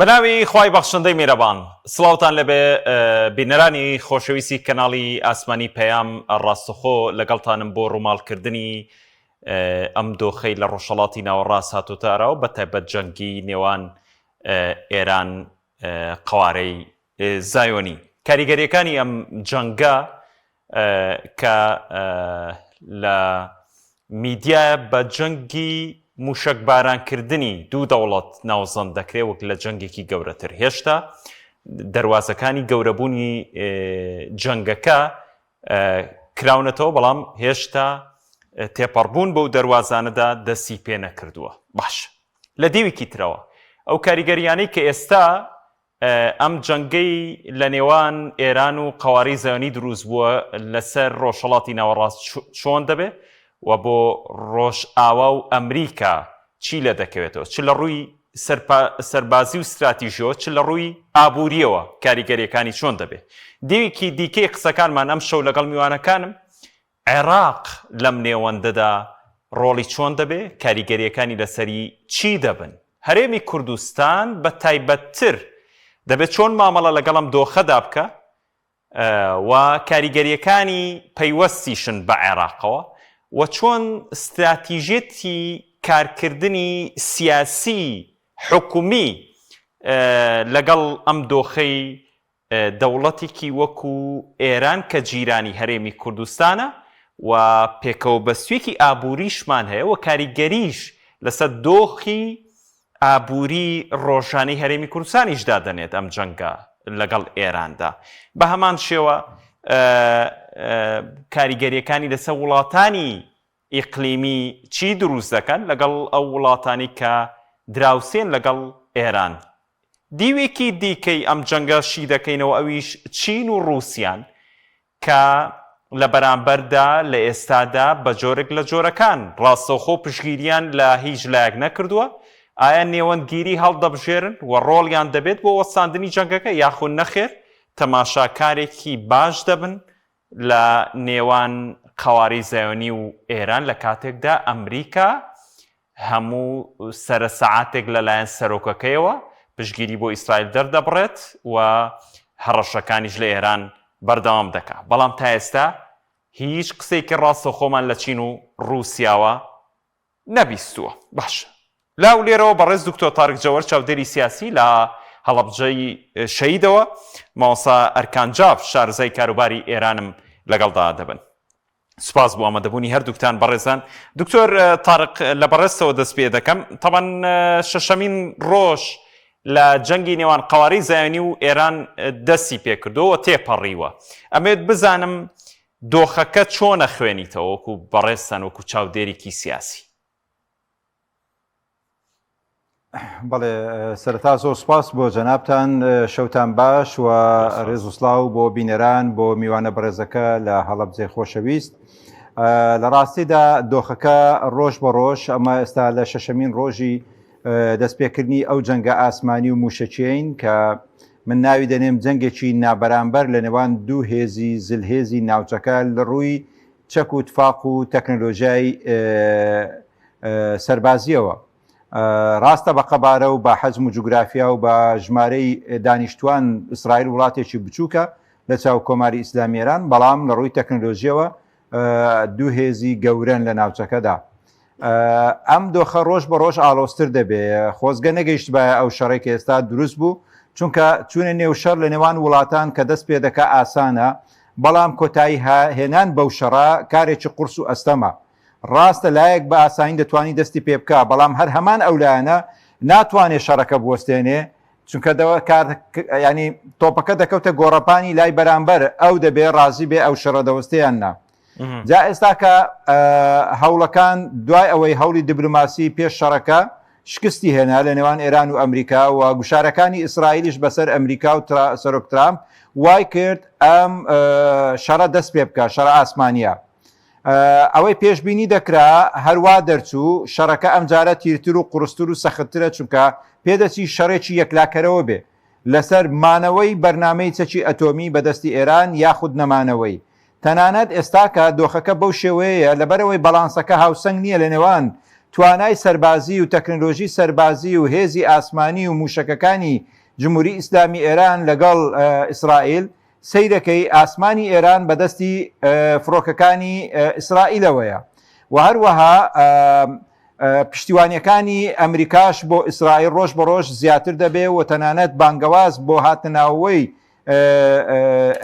بەناوی خوای بەخشندەی میرەبان سڵاوتان لەبێ بینەرانی خۆشەویستی کەناڵی ئاسمانی پەیام ڕاستەخۆ لەگەڵتانم بۆ ڕووماڵکردنی ئەم دۆخەی لە ڕۆژهەڵاتی ناوەڕاست هاتۆتە ئاراوە بە تایبەت جەنگی نێوان ئێران قەوارەی زایۆنی. کاریگەرییەکانی ئەم جەنگە کە لە میدیایە بە جەنگی موشەکبارانکردنی دوو دەوڵەت ناوزەند دەکرێت وەک لە جەنگێکی گەورەتر هێشتا دەروازەکانی گەورەبوونی جەنگەکە کراونەتەوە بەڵام هێشتا تێپەڕبوون بەو دەروازانەدا دەستی پێ نەکردووە باش لە دیوێکی ترەوە ئەو کاریگەریانەی کە ئێستا ئەم جەنگەی لە نێوان ئێران و قەوارەی زایۆنی دروست بووە لەسەر ڕۆژهەڵاتی ناوەڕاست چۆن دەبێ و بۆ ڕۆژئاوا و ئەمریکا چی لێ دەکەوێتەوە چ لە ڕووی سەربازی و ستراتیژیەوە چ لە ڕووی ئابووریەوە کاریگەریەکانی چۆن دەبێ دیوێکی دیکەی قسەکانمان ئەم شەو لەگەڵ میوانەکانم عێراق لەم نێوەندەدا ڕۆڵی چۆن دەبێ، کاریگەرییەکانی لەسەری چی دەبن؟ هەرێمی کوردستان بە تایبەتتر دەبێ چۆن مامەڵە لەگەڵ ئەم دۆخەدا بکا و کاریگەرییەکانی پەیوەستیشن بە عێراقەوە و چۆن ستراتیژیەتی کارکردنی سیاسی حکومی لەگەڵ ئەم دۆخەی دەوڵەتێکی وەکو ئێران کە جیرانی هەرێمی کوردستانە و پێکەوەبەستوویەکی ئابووریشمان هەیە و کاریگەریش لەسەر دۆخی ئابووری ڕۆژانەی هەرێمی کوردستانیش دادەنێت ئەم جەنگە لەگەڵ ئێراندا بە هەمان شێوە کاریگەریەکانی لەسەر وڵاتانی ئیقلیمی چی دروست دەکەن لەگەڵ ئەو وڵاتانی کە دراوسێن لەگەڵ ئێران دیوێکی دیکەی ئەم جەنگە شی دەکەینەوە ئەویش چین و ڕووسیان کە لە بەرامبەردا لە ئێستادا بە جۆرێک لە جۆرەکان ڕاستەوخۆ پشتگیریان لە هیچ لایەک نەکردووە، ئایا نێوەندگیری هەڵدەبژێرن و ڕۆڵیان دەبێت بۆ وەستاندنی جەنگەکە یاخود نەخێر تەماشاکارێکی باش دەبن لە نێوان قەوارەی زایۆنی و ئێران لە کاتێکدا ئەمریکا هەموو سەرە سەعاتێک لەلایەن سەرۆکەکەیەوە پشتگیری بۆ ئیسرائیل دەردەبڕێت و هەڕەشەکانیش لە ئێران بەردەوام دەکا بەڵام تا ئێستا هیچ قسەیەکی ڕاستەوخۆمان لە چین و ڕووسیاوە نەبیستووە. باشە لە هەولێرەوە بەڕێز دکتۆر تارق جەوەر چاودێری سیاسی لە هەڵەبجەی شەهیدەوە مامۆستا ئەرکان جاف شارەزای کاروباری ئێرانم لەگەڵدا دەبن. سوپاس بۆ ئامادەبوونی هەردووکتان بەڕێزان. دکتۆر تارق لە بەڕێزتەوە دەست پێ دەکەم. تەبەن شەشەمین ڕۆژ لە جەنگی نێوان قەوارەی زایۆنی و ئێران دەستی پێکردەوە تێپەڕیوە. ئەمەوێت بزانم دۆخەکە چۆنە خوێنیتەوە وەکو بەڕێزتان وەکو چاودێریکی سیاسی؟ بەڵێ سەرەتا زۆر سپاس بۆ جەنابتان شەوتان باش و ڕێز و سڵاو بۆ بینەران بۆ میوانە بەڕێزەکە لە هەڵەبجەی خۆشەویست لە ڕاستیدا دۆخەکە ڕۆژ بە ڕۆژ ئەمە ئێستا لە شەشەمین ڕۆژی دەستپێکردنی ئەو جەنگە ئاسمانی و موشەکیین کە من ناوی دەنێم جەنگێکی نابەرامبەر لە نێوان دوو هێزی زلهێزی ناوچەکە لە ڕووی چەک و تفاق و تەکنەلۆژیای سەربازیەوە ڕاستە بە قەبارە و بە حەجم و جوگرافیا و بە ژمارەی دانیشتوان ئیسرائیل وڵاتێکی بچووکە لە چاو کۆماری ئیسلامی ئێران بەڵام لە ڕووی تەکنەلۆژیەوە دوو هێزی گەورەن لە ناوچەکەدا. ئەم دۆخە ڕۆژ بە ڕۆژ ئاڵۆزتر دەبێ خۆزگە نەگەیشتبایە ئەو شەڕێک ئێستا دروست بوو چونکە چوونە نێو شەڕ لە نێوان وڵاتان کە دەست پێ دەکا ئاسانە بەڵام کۆتایی هێنان بەو شەڕە کارێکی قورس و ئەستەمە ڕاستە لایەک بە ئاسانی دەتوانی دەستی پێ بکا بەڵام هەر هەمان ئەو لایەنە ناتوانێ شەڕەکە بوەستێنێ چونکە دەوە کار ینی تۆپەکە دەکەوتە گۆڕەپانی لای بەرامبەر ئەو دەبێ ڕازی بێ ئەو شەڕە دەوەستێیان نا جا ئێستا کە هەوڵەکان دوای ئەوەی هەوڵی دیبلۆماسی پێش شەڕەکە شکستی هێنا لە نێوان ئێران و ئەمریکا و گوشارەکانی ئیسرائیلیش بەسەر ئەمریکا و سەرۆک ترامپ وای کرد ئەم شەڕە دەست پێ بکە شەڕە ئاسمانیە ئەوەی پێشبینی دەکرا هەروا دەرچوو شەڕەکە ئەمجارە تیرتر و قورستر و سەختترە چونکە پێدەچی شەڕێکی یەکلاکەرەوە بێ لەسەر مانەوەی بەرنامەی چەکی ئەتۆمی بەدەستی ئێران یاخود نەمانەوەی. تەنانەت ئێستاکە دۆخەکە بەو شێوەیەیە لەبەرئەوەی بەڵانسەکە هاوسەنگ نییە لە نێوان توانای سەربازی و تەکنەلۆژی سەربازی و هێزی ئاسمانی و مووشەکەکانی جمهوری ئیسلامی ئێران لەگەڵ ئیسرائیل، سەیرەکەی ئاسمانی ئێران بەدەستی فڕۆکەکانی ئیسرائیلەوەیە و هەروەها پشتیوانیەکانی ئەمریکاش بۆ ئیسرائیل ڕۆژ بە ڕۆژ زیاتر دەبێ و تەنانەت بانگەواز بۆ هاتنەناوەوەی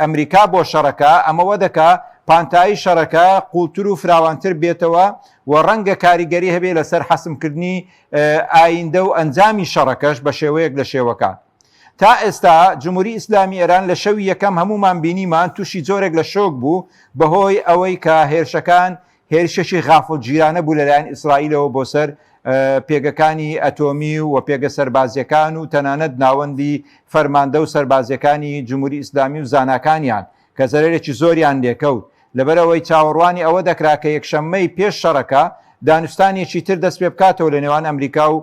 ئەمریکا بۆ شەڕەکە ئەمەوە دەکا پانتایی شەڕەکە قوڵتر و فراوانتر بێتەوە و ڕەنگە کاریگەری هەبێ لەسەر حەسمکردنی ئایندە و ئەنجامی شەڕەکەش بە شێوەیەک لە شێوەکان. تا ئێستا جمهوری ئیسلامی ئێران لە شەوی یەکەم هەموومان بینیمان تووشی جۆرێک لە شۆک بوو بەهۆی ئەوەی کە هێرشەکان هێرشێکی غافڵگیرانە بوو لەلایەن ئیسرائیلەوە بۆ سەر پێگەکانی ئەتۆمی و پێگە سەربازیەکان و تەنانەت ناوەندی فەرماندە و سەربازیەکانی جمهوری ئیسلامی و زاناکانیان کە زەرەرێکی زۆریان لێکەوت لەبەرئەوەی چاوەڕوانی ئەوە دەکرا کە یەکشەممەی پێش شەڕەکە دانوستانێکی تر دەست پێبکاتەوە لە نێوان ئەمریکا و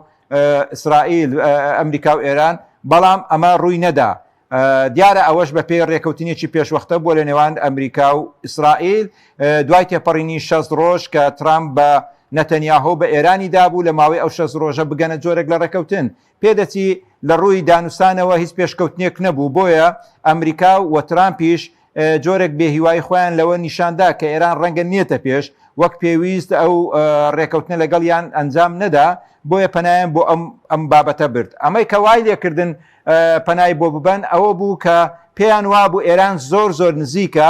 ئیسرائیل ئەمریکا و ئێران بەڵام ئەمە ڕووی نەدا دیارە ئەوەش بە پێی ڕێکەوتنێکی پێشوەختە بووە لە نێوان ئەمریکا و ئیسرائیل دوای تێپەڕینی 6 ڕۆژ کە ترامپ بە نەتەنیاهۆ بە ئێرانی دابوو لە ماوەی ئەو 6 ڕۆژە بگەنە جۆرێک لە ڕێکەوتن پێدەچی لە ڕووی دانوستانەوە هیچ پێشکەوتنێک نەبوو بۆیە ئەمریکا و ترامپیش جۆرێک بێهیوایی خۆیان لەوە نیشاندا کە ئێران ڕەنگە نێتە پێش وەک پێویست ئەو ڕێکەوتنە لەگەڵیان ئەنجام نەدا بۆیە پەنایان بۆ ئەم ئەم بابەتە برد ئەمەی کە وای لێکردن پەنای بۆ ببەن ئەوە بوو کە پێیان وابوو ئێران زۆر زۆر نزیکە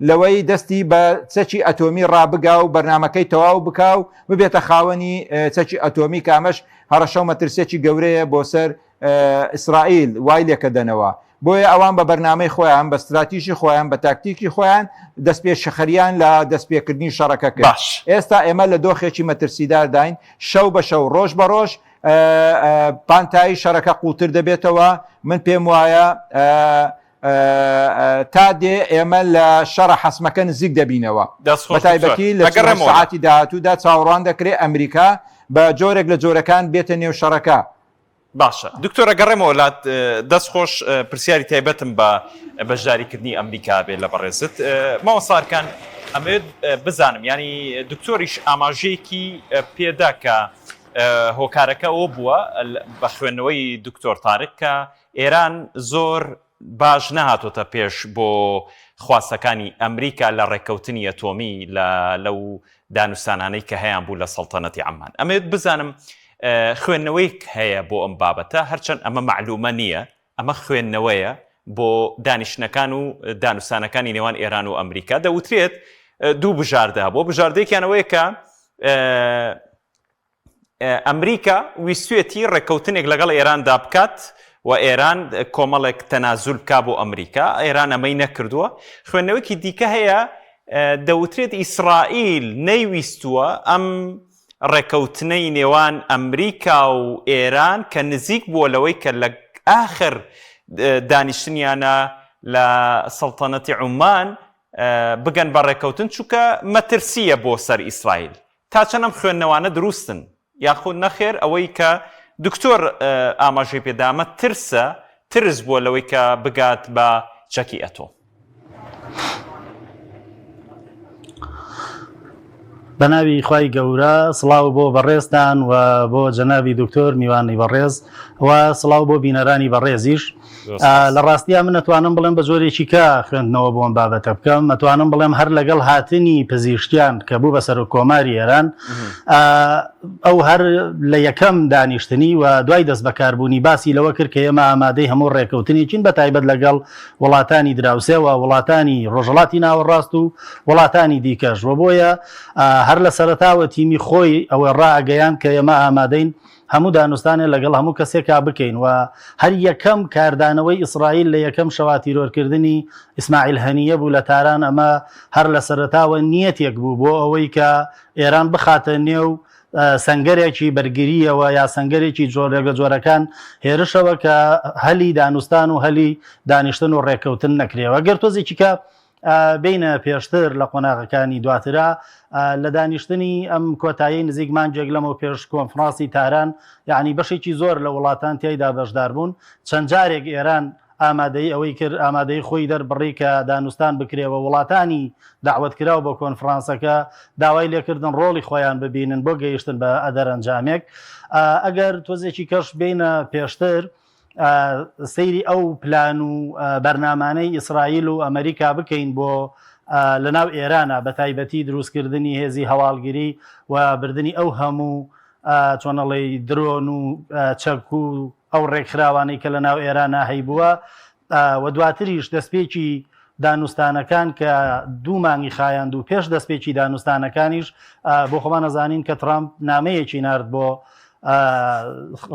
لەوەی دەستی بە چەکی ئەتۆمی ڕابگا و بەرنمەکەی تەواو بکا و ببێتە خاوەنی چەکی ئەتۆمی کە ئەمەش هەڕەشە و مەترسیەکی گەورەیە بۆ سەر ئیسرائیل وای لێکەدەنەوە بۆیە ئەوان بە بەرنامەی خۆیان بە ستراتیژی خۆیان بە تاکتیکی خۆیان دەستپێشخەریان لە دەستپێکردنی شەڕەکە کرد باش. ئێستا ئێمە لە دۆخێکی مەترسیدارداین شەو بە شەو ڕۆژ بە ڕۆژ پانتایی شەڕەکە قوڵتر دەبێتەوە من پێم وایە تا دێ ئێمە لە شەڕە حەسمەکە نزیک دەبینەوە دەست خۆش بە تایبەتی دکتۆر لە ئەگەڕێمەوە لات. سەعاتی داهاتوودا چاوەڕوان دەکرێت ئەمریکا بە جۆرێک لە جۆرەکان بێتە نێو شەڕەکە. باشە دکتۆر ئەگەڕێمەوە لات دەست خۆش پرسیاری تایبەتم بە بەشداریکردنی ئەمریکا بێ لە بەڕێزت مامۆستا ئەرکان ئەمەوێت بزانم ینی دکتۆریش ئاماژەیەکی پێدا کە هۆکارەکە ئەوە بووە بە خوێندنەوەی دکتۆر تارق کە ئێران زۆر باش نەهاتۆتە پێش بۆ خواستەکانی ئەمریکا لە ڕێککەوتنی ئەتۆمی لە لەو دانوستانانەی کە هەیان بوو لە سەڵتەنەتی عەممان. ئەمەوێت بزانم خوێندنەوەیەک هەیە بۆ ئەم بابەتە، هەرچەند ئەمە مەعلومە نییە، ئەمە خوێندنەوەیە بۆ دانیشتنەکان و دانوستانەکانی نێوان ئێران و ئەمریکا. دەوترێت دوو بژاردە هەبووە، بژاردەیەکیان ئەوەیە کە ئەمریکا ویستوێتی ڕێککەوتنێک لەگەڵ ئێراندا بکات و ئێران کۆمەڵێک تەنازول بکا بۆ ئەمریکا، ئێران ئەمەی نەکردووە. خوێندنەوەیەکی دیکە هەیە دەوترێت ئیسرائیل نەیویستووە ئەم ڕێککەوتنەی نێوان ئەمریکا و ئێران کە نزیک بووە لەوەی کە لە ئاخر دانیشتنیانە لە سەڵتەنەتی عومان بگەن بە ڕێککەوتن چونکە مەترسییە بۆ سەر ئیسرائیل. تا چەند ئەم خوێندنەوانە دروستن یاخود نەخێر ئەوەی کە دکتۆر ئاماژەی پێدا ئەمە ترسە ترس بووە لەوەی کە بگات بە چەکی ئەتۆم. بەناوی خوای گەورە سڵاو بۆ بەڕێزتان و بۆ جەنابی دکتۆر میوانی بەڕێز و سڵاو بۆ بینەرانی بەڕێزیش. لە ڕاستیا من ئەتوانم بڵێم بە جۆرێکی کە خوێندنەوە بۆ ئەم بابەتە بکەم ئەتوانم بڵێم هەر لەگەڵ هاتنی پزیشکیان کە بوو بە سەرۆک کۆماری ئێران ئەو هەر لە یەکەم دانیشتنی و دوای دەست بەکاربوونی باسی لەوە کرد کە ئێمە ئامادەی هەموو ڕێکەوتنێکین بە تایبەت لەگەڵ وڵاتانی دراوسێ و وڵاتانی ڕۆژهەڵاتی ناوەڕاست و وڵاتانی دیکەش و بۆیە هەر لە سەرەتاوە تیمی خۆی ئەوە ڕائەگەیاند کە ئێمە ئامادەین هەموو دانوستانێ لەگەڵ هەموو کەسێکا بکەین و هەر یەکەم کاردانەوەی ئیسرائیل لە یەکەم شەوا تیرۆرکردنی ئیسماعیل هەنییە بوو لە تاران ئەمە هەر لە سەرەتاوە نیەتێک بوو بۆ ئەوەی کە ئێران بخاتە نێو سەنگەرێکی بەرگرییەوە یا سەنگەرێکی جۆرێک لە جۆرەکان هێرشەوە کە هەلی دانوستان و هەلی دانیشتن و ڕێککەوتن نەکرێەوە گەر تۆزێکی کە بێینە پێشتر لە قۆناغەکانی دواترا لە دانیشتنی ئەم کۆتایی نزیک مانگێک لەمەو پێش کۆنفرانسی تاران یعنی بەشێکی زۆر لە وڵاتان تیایدا بەشدار بوون چەند جارێک ئێران. ئامادەی ئەوەی کرد ئامادەی خۆی دەربڕی کە دانوستان بکرێ و وڵاتانی دەعوەتکراو بۆ کۆنفرانسەکە داوای لێکردن ڕۆڵی خۆیان ببینن بۆ گەیشتن بە دەرەنجامێک. ئەگەر تۆزێکی کەش بێینە پێشتر سەیری ئەو پلان و بەرنامانەی ئیسرائیل و ئەمریکا بکەین بۆ لەناو ئێرانە بە تایبەتی دروستکردنی هێزی هەواڵگری و بردنی ئەو هەموو چۆنەڵی درۆن و چەک و ئەو ڕێکخراوانەی کە لەناو ئێرانا هەیبووە و دواتریش دەستپێکی دانوستانەکان کە دوو مانگی خایاند و پێش دەستپێکی دانوستانەکانیش بۆ خۆمان ئەزانین کە ترامپ نامەیەکی نارد بۆ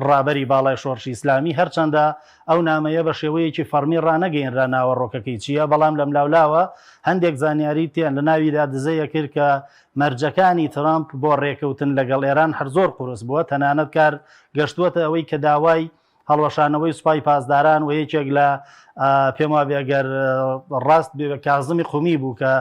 ڕابەری باڵای شۆڕشی ئیسلامی هەرچەندە ئەو نامەیە بە شێوەیەکی فەڕمی ڕانەگەیەنرا ناوەڕۆکەکەی چییە بەڵام لەملاولاوە هەندێک زانیاری تێن لە ناویدا دزەیە کرد کە مەرجەکانی ترامپ بۆ ڕێکەوتن لەگەڵ ئێران هەر زۆر قورس بووە تەنانەت کار گەشتووەتە ئەوەی کە داوای هەڵوەشانەوەی سوپای پاسداران و یەکێک لە پێم وابێ گەر ڕاست بێ کازمی قومی بوو کە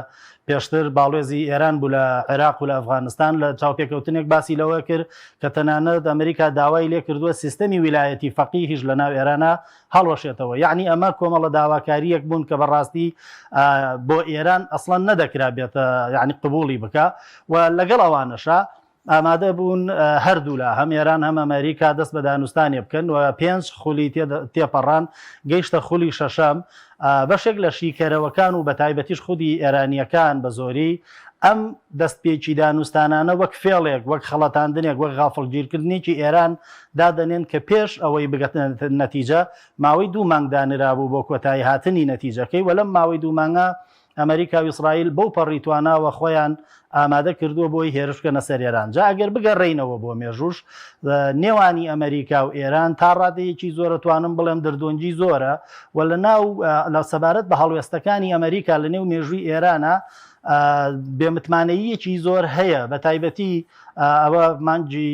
پێشتر باڵوێزی ئێران بوو لە عێراق و لە ئەفغانستان لە چاوپێکەوتنێک باسی لەوە کرد کە تەنانەت ئەمریکا داوای لێ کردووە سیستەمی ویلایەتی فەقیهیش لە ناو ئێرانە هەڵوەشێتەوە یعنی ئەمە کۆمەڵە داواکارییەک بوون کە بەڕاستی بۆ ئێران ئەسڵەن نەدەکرا بێتە یعنی قبوڵی بکە و لەگەڵ ئەوانەشا ئامادە بوون هەردوولا هەم ئێران هەم ئەمەریکا دەست بە دانوستانێ بکەن و پێنج خولی تێپەڕان گەیشتە خولی شەشەم بەشێک لە شیکەرەوەکان و بەتایبەتیش خودی ئێرانییەکان بە زۆری ئەم دەستپێکی دانوستانانە وەک فێڵێک وەک خەڵەتاندنێک وەک غافڵگیرکردنێکی ئێران دادەنێن کە پێش ئەوەی بگەتە نەتیجە ماوەی دوو مانگ دانرابوو بۆ کۆتایی هاتنی نەتیجەکەی و لەم ماوەی دوو مانگە ئەمەریکا و ئیسرائیل بەو پەڕی تواناوە خۆیان ئامادە کردووە بۆی هێرش بکەنە سەر ئێران. جا ئەگەر بگەڕێینەوە بۆ مێژووش، نێوانی ئەمەریکا و ئێران تا ڕادەیەکی زۆر ئەتوانم بڵێم دردۆنگی زۆرە و لە ناو لە سەبارەت بە هەڵوێستەکانی ئەمەریکا لە نێو مێژووی ئێرانە بێمتمانەییەکی زۆر هەیە بە تایبەتی ئەوە مانگی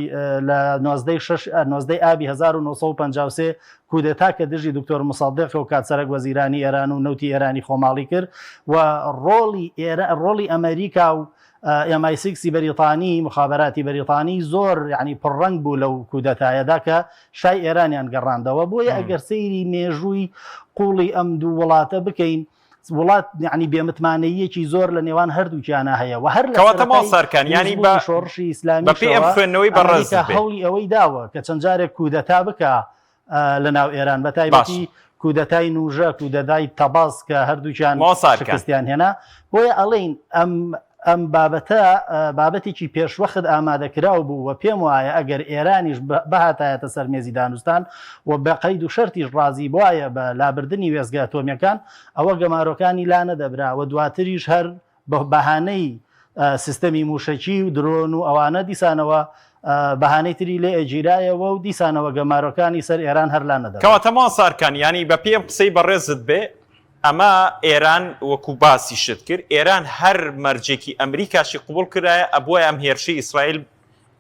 لە نۆزدەی شەش نۆزدەی ئابی 1953 کودەتا کە دژی دکتۆر موسەدیق ئەو کات سەرەک وەزیرانی ئێران و نەوتی ئێرانی خۆماڵی کرد و ڕۆڵی ئێرە ڕۆڵی ئەمەریکا و ئێم ئای سیکسی بەریتانی مخابراتی بەریتانی زۆر یعنی پڕڕەنگ بوو لەو کودەتایەدا کە شای ئێرانیان گەڕاندەوە بۆیە ئەگەر سەیری مێژووی قوڵی ئەم دوو وڵاتە بکەین وڵات یعنی بێمتمانەییەکی زۆر لە نێوان هەردووکیانە هەیە و هەر لە کەواتە سەرەتای مامۆستا یانی دروستبوونی بە شۆڕشی بە پێی ئەم ئیسلامیشەوە خوێندنەوەی بەڕێزت ئەمریکا بێ هەوڵی ئەوەی داوە کە چەند جارێک کودەتا بکا لە ناو ئێران بە باشە تایبەتی کودەتای نوژە کودەتای تەبەس کە هەردووکیان مامۆستا ئەرکان شکستیان هێنا بۆیە ئەڵێین ئەم ئەم بابەتە بابەتێکی پێشوەخت ئامادەکراو بوو و پێم وایە ئەگەر ئێرانیش بهاتایەتە سەر مێزی دانوستان و بە قەید و شەرتیش ڕازی بوایە بە لابردنی وێستگە ئەتۆمییەکان ئەوە گەمارۆکانی لانەدەبرا و دواتریش هەر بە بەهانەی سیستەمی مووشەکی و درۆن و ئەوانە دیسانەوە بەهانەی تری لێ ئەگیرایەوە و دیسانەوە گەمارۆکانی سەر ئێران هەر لانەدەبرا. کەواتە مامۆستا ئەرکان یانی بە پێی ئەم قسەی بەڕێزت بێ ئەمە ئێران وەکو باسیشت کرد ئێران هەر مەرجێکی ئەمریکاشی قبوڵ کرایە ئەبوایە ئەم هێرشەی ئیسرائیل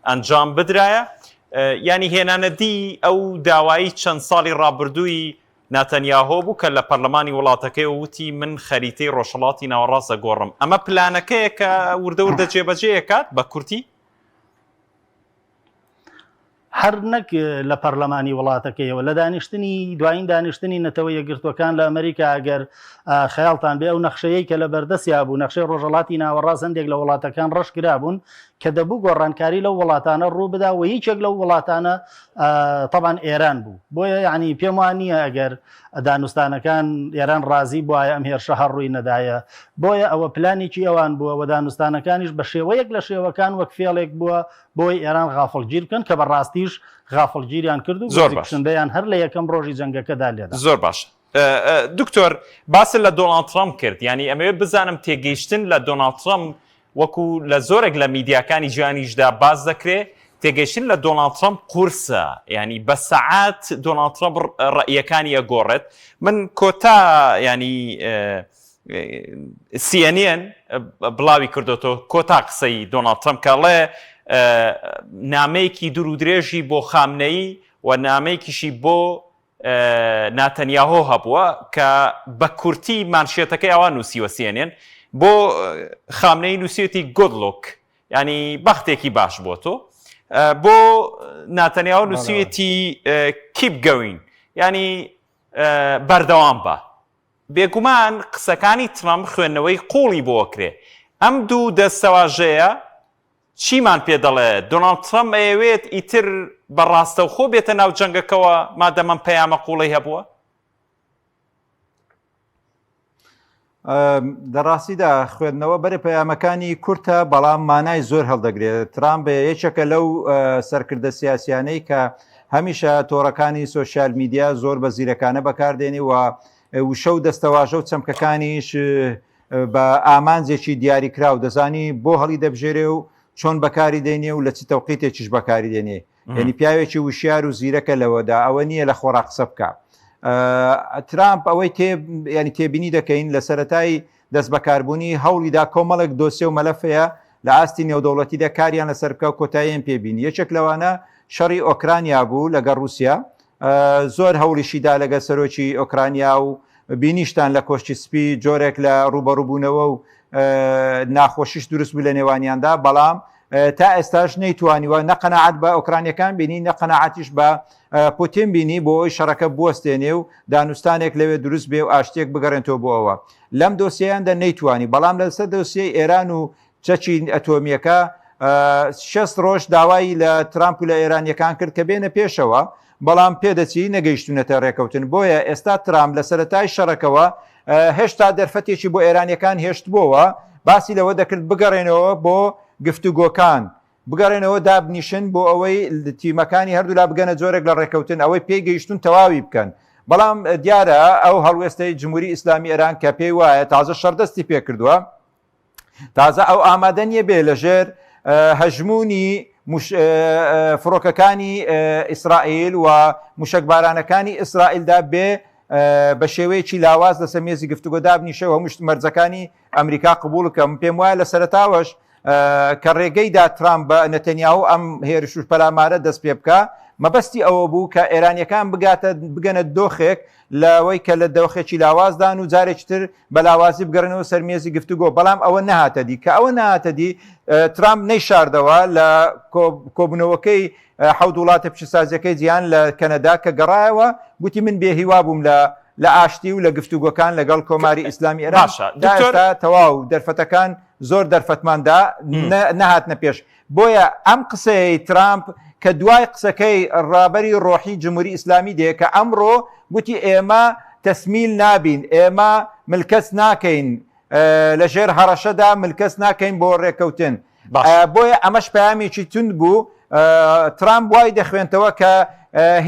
ئەنجام بدرایە یانی هێنانەدی ئەو داوایی چەند ساڵی ڕابردووی ناتەنیاهۆ بوو کە لە پەرلەمانی وڵاتەکەی وتی من خەریتەی ڕۆژهەڵاتی ناوەڕاست دەگۆڕم ئەمە پلانەکەیە کە وردە وردە جێبەجێ کات بە کورتی هەر نەک لە پەرلەمانی وڵاتەکەیەوە، لە دانیشتنی دوایین دانیشتنی نەتەوە یەکگرتووەکان لە ئەمریکا ئەگەر خەیاڵتان بێ ئەو نەخشەیەی کە لە بەردەستیا بوو، نەخشەی ڕۆژهەڵاتی ناوەڕاست هەندێک لە وڵاتەکان ڕەش کرابوون کە دەبوو گۆڕانکاری لەو وڵاتانە ڕوو بدا و یەکێک لەو وڵاتانە تەبعەن ئێران بوو. بۆیە یانی پێم وا نییە ئەگەر دانوستانەکان ئێران ڕازی بوایە ئەم هێرشە هەر ڕووی نەدایە. بۆیە ئەوە پلانێکی ئەوان بووە و دانوستانەکانیش بە شێوەیەک لە شێوەکان وەک فێڵێک بووە بۆی ئێران غافڵگیر بکەن کە بە ڕاستیش غافڵگیریان کرد و زۆر گورزی باش. کوشندەیان هەر لە یەکەم ڕۆژی جەنگەکەدا لێدا. زۆر باش دکتۆر باست لە دۆناڵد ترەمپ کرد یانی ئەمەوێت بزانم تێگەیشتن لە دۆناڵد ترەمپ وەکو لە زۆرێک لە میدیاکانی جیهانیشدا باس دەکرێ تێگەیشتن لە دۆناڵد ترەمپ قورسە ینی بە سەعات دۆناڵد ترەمپ ڕەئیەکانی ئەگۆڕێت من کۆتا ینی CNN بڵاوی کردوەوە کۆتا قسەی دۆناڵد ترەمپ کە ئەڵێ نامەیەکی دوور و درێژی بۆ خامنەیی و نامەیەکیشی بۆ ناتەنیاهۆ هەبووە کە بە کورتی مانشێتەکەی ئەوان نووسیوە CNN بۆ خامنەیی نووسیوێتی good luck ینی بەختێکی باش بۆ تۆ بۆ ناتەنیاهۆ نووسیوێتی keep going ینی. بەردەوام بە. بێگومان قسەکانی ترەمپ خوێندنەوەی قووڵی بۆ ئەکرێ. ئەم دوو دەستەواژەیە چیمان پێ دەڵێ؟ دۆناڵد ترەمپ ئەیەوێت ئیتر بە ڕاستەوخۆ بێتە ناو جەنگەکەوە مادەم ئەم پەیامە قووڵەی هەبووە؟ لە ڕاستیدا خوێندنەوە بەرە پەیامەکانی کورتە بەڵام مانای زۆر هەڵدەگرێت ترامپ یەکێکە لەو سەرکردە سیاسیانەی کە هەمیشە تۆڕەکانی سۆشیال میدیا زۆر بە زیرەکانە بەکاردێنی و وشە و دەستەواژە و چەمکەکانیش بە ئامانجێکی دیاریکراو دەزانی بۆ هەڵی دەبژێرێ و چۆن بەکاری دێنێ و لە چ تەوقیتێکیش بەکاری دێنێ یعنی پیاوێکی وشیار و زیرەکە لەوەدا ئەوە نییە لە خۆڕا قسە بکە ترامپ ئەوەی تێ ینی تێبینی دەکەین لە سەتای دەست بەکاربوونی هەوڵیدا کۆمەڵێک دۆسیە و مەلەفەیە لە ئاستی نێودەوڵەتیدا کاریان لەسەر بکە و کۆتاییان پێبینی یەکێک لەوانە شەڕی ئۆکرانیا بوو لەگەڵ رووسیا زۆر هەوڵیشیدا لەگەڵ سەرۆکی ئۆکرانیا و بینیشتان لە کۆشکی سپی جۆرێک لە ڕووبەڕووبوونەوە و ناخۆشیش دروست بوو لە نێوانیاندا بەڵام تا ئێستاش نەیتوانیوە نە قەناعەت بە ئۆکرانیەکان بینی نە قەناعەتیش بە پوتین بینی بۆ ئەوی شەڕەکە بوەستێنێ و دانوستانێک لەوێ دروست بێ و ئاشتێک بگەڕێنەوە بۆ ئەوە لەم دۆسیەیاندا نەیتوانی بەڵام لەسەر دۆسیەی ئێران و چەکی ئەتۆمییەکە 60 ڕۆژ داوای لە ترامپ و لە ئێرانیەکان کرد کە بێنە پێشەوە بەڵام پێدەچی نەگەیشتونەتە ڕێکەوتن بۆیە ئێستا ترامپ لە سەرەتای شەڕەکەوە هێشتا دەرفەتێکی بۆ ئێرانیەکان هێشتبووەوە باسی لەوە دەکرد بگەڕێنەوە بۆ گفتوگۆکان بگەڕێنەوە دابنیشن بۆ ئەوەی تیمەکانی هەردوولا بگەنە جۆرێک لە ڕێکەوتن ئەوەی پێی گەیشتون تەواوی بکەن بەڵام دیارە ئەو هەڵوێستەی جمهوری ئیسلامی ئێران کە پێی وایە تازە شەڕ دەستی پێکردووە تازە ئەو ئامادە نییە بێ لەژێر هەژمونی فڕۆکەکانی ئیسرائیل و موشەکبارانەکانی ئیسرائیلدا بێ بە شێوەیەکی لاواز لەسەر مێزی گفتوگۆ دابنیشە و هەموو مەرجەکانی ئەمریکا قبوڵ بکەم پێم وایە لە سەرەتاوەش کە ڕێگەی دا ترامپ بە نەتەنیاهو ئەم هێرش و پەلامارە دەست پێ بکا مەبەستی ئەوە بوو کە ئێرانیەکان بگاتە بگەنە دۆخێک لەوەی کە لە دۆخێکی لاوازدان و جارێکی تر بە لاوازی بگەڕێنەوە سەر مێزی گفتوگۆ بەڵام ئەوە نەهاتە دی کە ئەوە نەهاتە دی ترامپ نەیشاردەوە لە کۆبوونەوەکەی حەوت وڵاتە پیشەسازیەکەی جیهان لە کەنەدا کە گەڕایەوە گوتی من بێهیوا بووم لە لە ئاشتی و لە گفتوگۆکان لەگەڵ کۆماری ئیسلامی ئێران باشە دکتۆر تا تەواو دەرفەتەکان زۆر دەرفەتماندا نەهاتنە پێش بۆیە ئەم قسەیەی ترامپ کە دوای قسەکەی ڕابەری ڕۆحی جمهوری ئیسلامی دێ کە ئەمڕۆ گوتی ئێمە تەسمیل نابین ئێمە ملکەچ ناکەین لەژێر هەڕەشەدا ملکەچ ناکەین بۆ ڕێککەوتن بۆیە ئەمەش پەیامێکی توند بوو ترامپ وای دەخوێنتەوە کە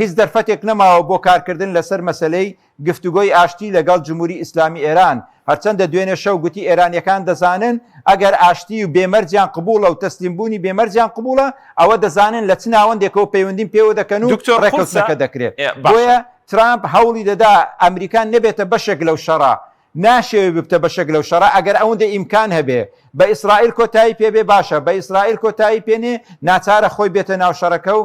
هیچ دەرفەتێک نەماوە بۆ کارکردن لەسەر مەسەلەی گفتوگۆی ئاشتی لەگەڵ جمهوری ئیسلامی ئێران، هەرچەندە دوێنێ شەو گوتی ئێرانیەکان دەزانن ئەگەر ئاشتی و بێ مەرجیان قبوڵە و تەسلیم بوونی بێ مەرجیان قبوڵە ئەوە دەزانن لە چ ناوەندێکەوە پەیوەندیم پێوە دەکەن و دکتۆر قورسە ڕێککەوتنەکە دەکرێ باشە. بۆیە ترامپ هەوڵی دەدا ئەمریکا نەبێتە بەشێک لەو شەڕە ناشێ ببتە بەشێک لەو شەڕە ئەگەر ئەوەندە ئیمکان هەبێ بە ئیسرائیل کۆتایی پێ بێ باشە بە ئیسرائیل کۆتایی پێنێ ناچارە خۆی بێتە ناو شەڕەکە و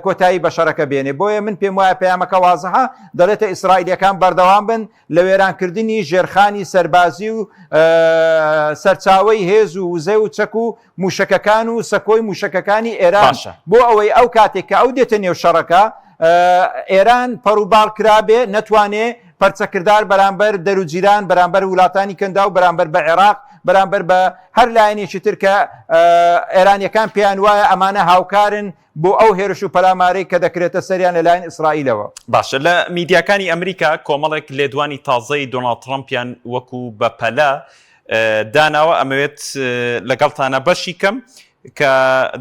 کۆتایی بە شەڕەکە بێنێ بۆیە من پێم وایە پەیامەکە وازحە دەڵێتە ئیسرائیلەکان بەردەوام بن لە وێرانکردنی ژێرخانی سەربازی و سەرچاوەی هێز و وزە و چەک و موشەکەکان و سەکۆی موشەکەکانی ئێران باشە. بۆ ئەوەی ئەو کاتێک کە ئەو دێتە نێو شەڕەکە ئێران پەڕوباڵ کرابێ نەتوانێ پەرچەکردار بەرامبەر دەروجیران بەرامبەر وڵاتانی کەنداو بەرامبەر بە عێراق بەرامبەر بە هەر لایەنێکی تر کە ئێرانیەکان پێیان وایە ئەمانە هاوکارن بۆ ئەو هێرش و پەلامارەی کە دەکرێتە سەریان لەلایەن ئیسرائیلەوە. باشە لە میدیاکانی ئەمریکا کۆمەڵێک لێدوانی تازەی دۆناڵد ترەمپیان وەکو بەپەلە داناوە ئەمەوێت لەگەڵتانە بەشی کەم کە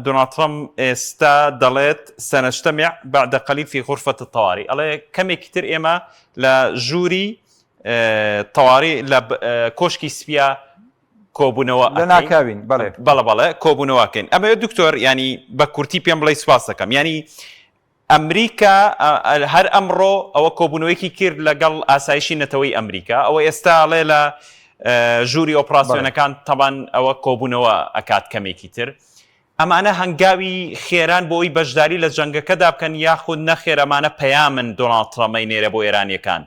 دۆناڵد ترەمپ ئێستا دەڵێت سنجتمع بعد قليل في غرفة الطوارئ ئەڵێ کەمێکی تر ئێمە لە ژووری تەواری لە کۆشکی سپیا کۆبوونەوە لە ناکاوین بەڵێ بەڵە بەڵێ کۆبوونەوەکەین ئەمەوێت دکتۆر ینی بە کورتی پێم بڵێ سپاس دەکەم ینی ئەمریکا هەر ئەمڕۆ ئەوە کۆبوونەوەیەکی کرد لەگەڵ ئاسایشی نەتەوەی ئەمریکا ئەوە ئێستا ئەڵێ لە ژووری ئۆپراسیۆنەکان تەبان ئەوە کۆبوونەوە ئەکات کەمێکی تر ئەمانە هەنگاوی خێران بۆ ئەوی بەشداری لە جەنگەکەدا بکەن یاخود نەخێر ئەمانە پەیامن دۆناڵد ترەمەی نێرە بۆ ئێرانیەکان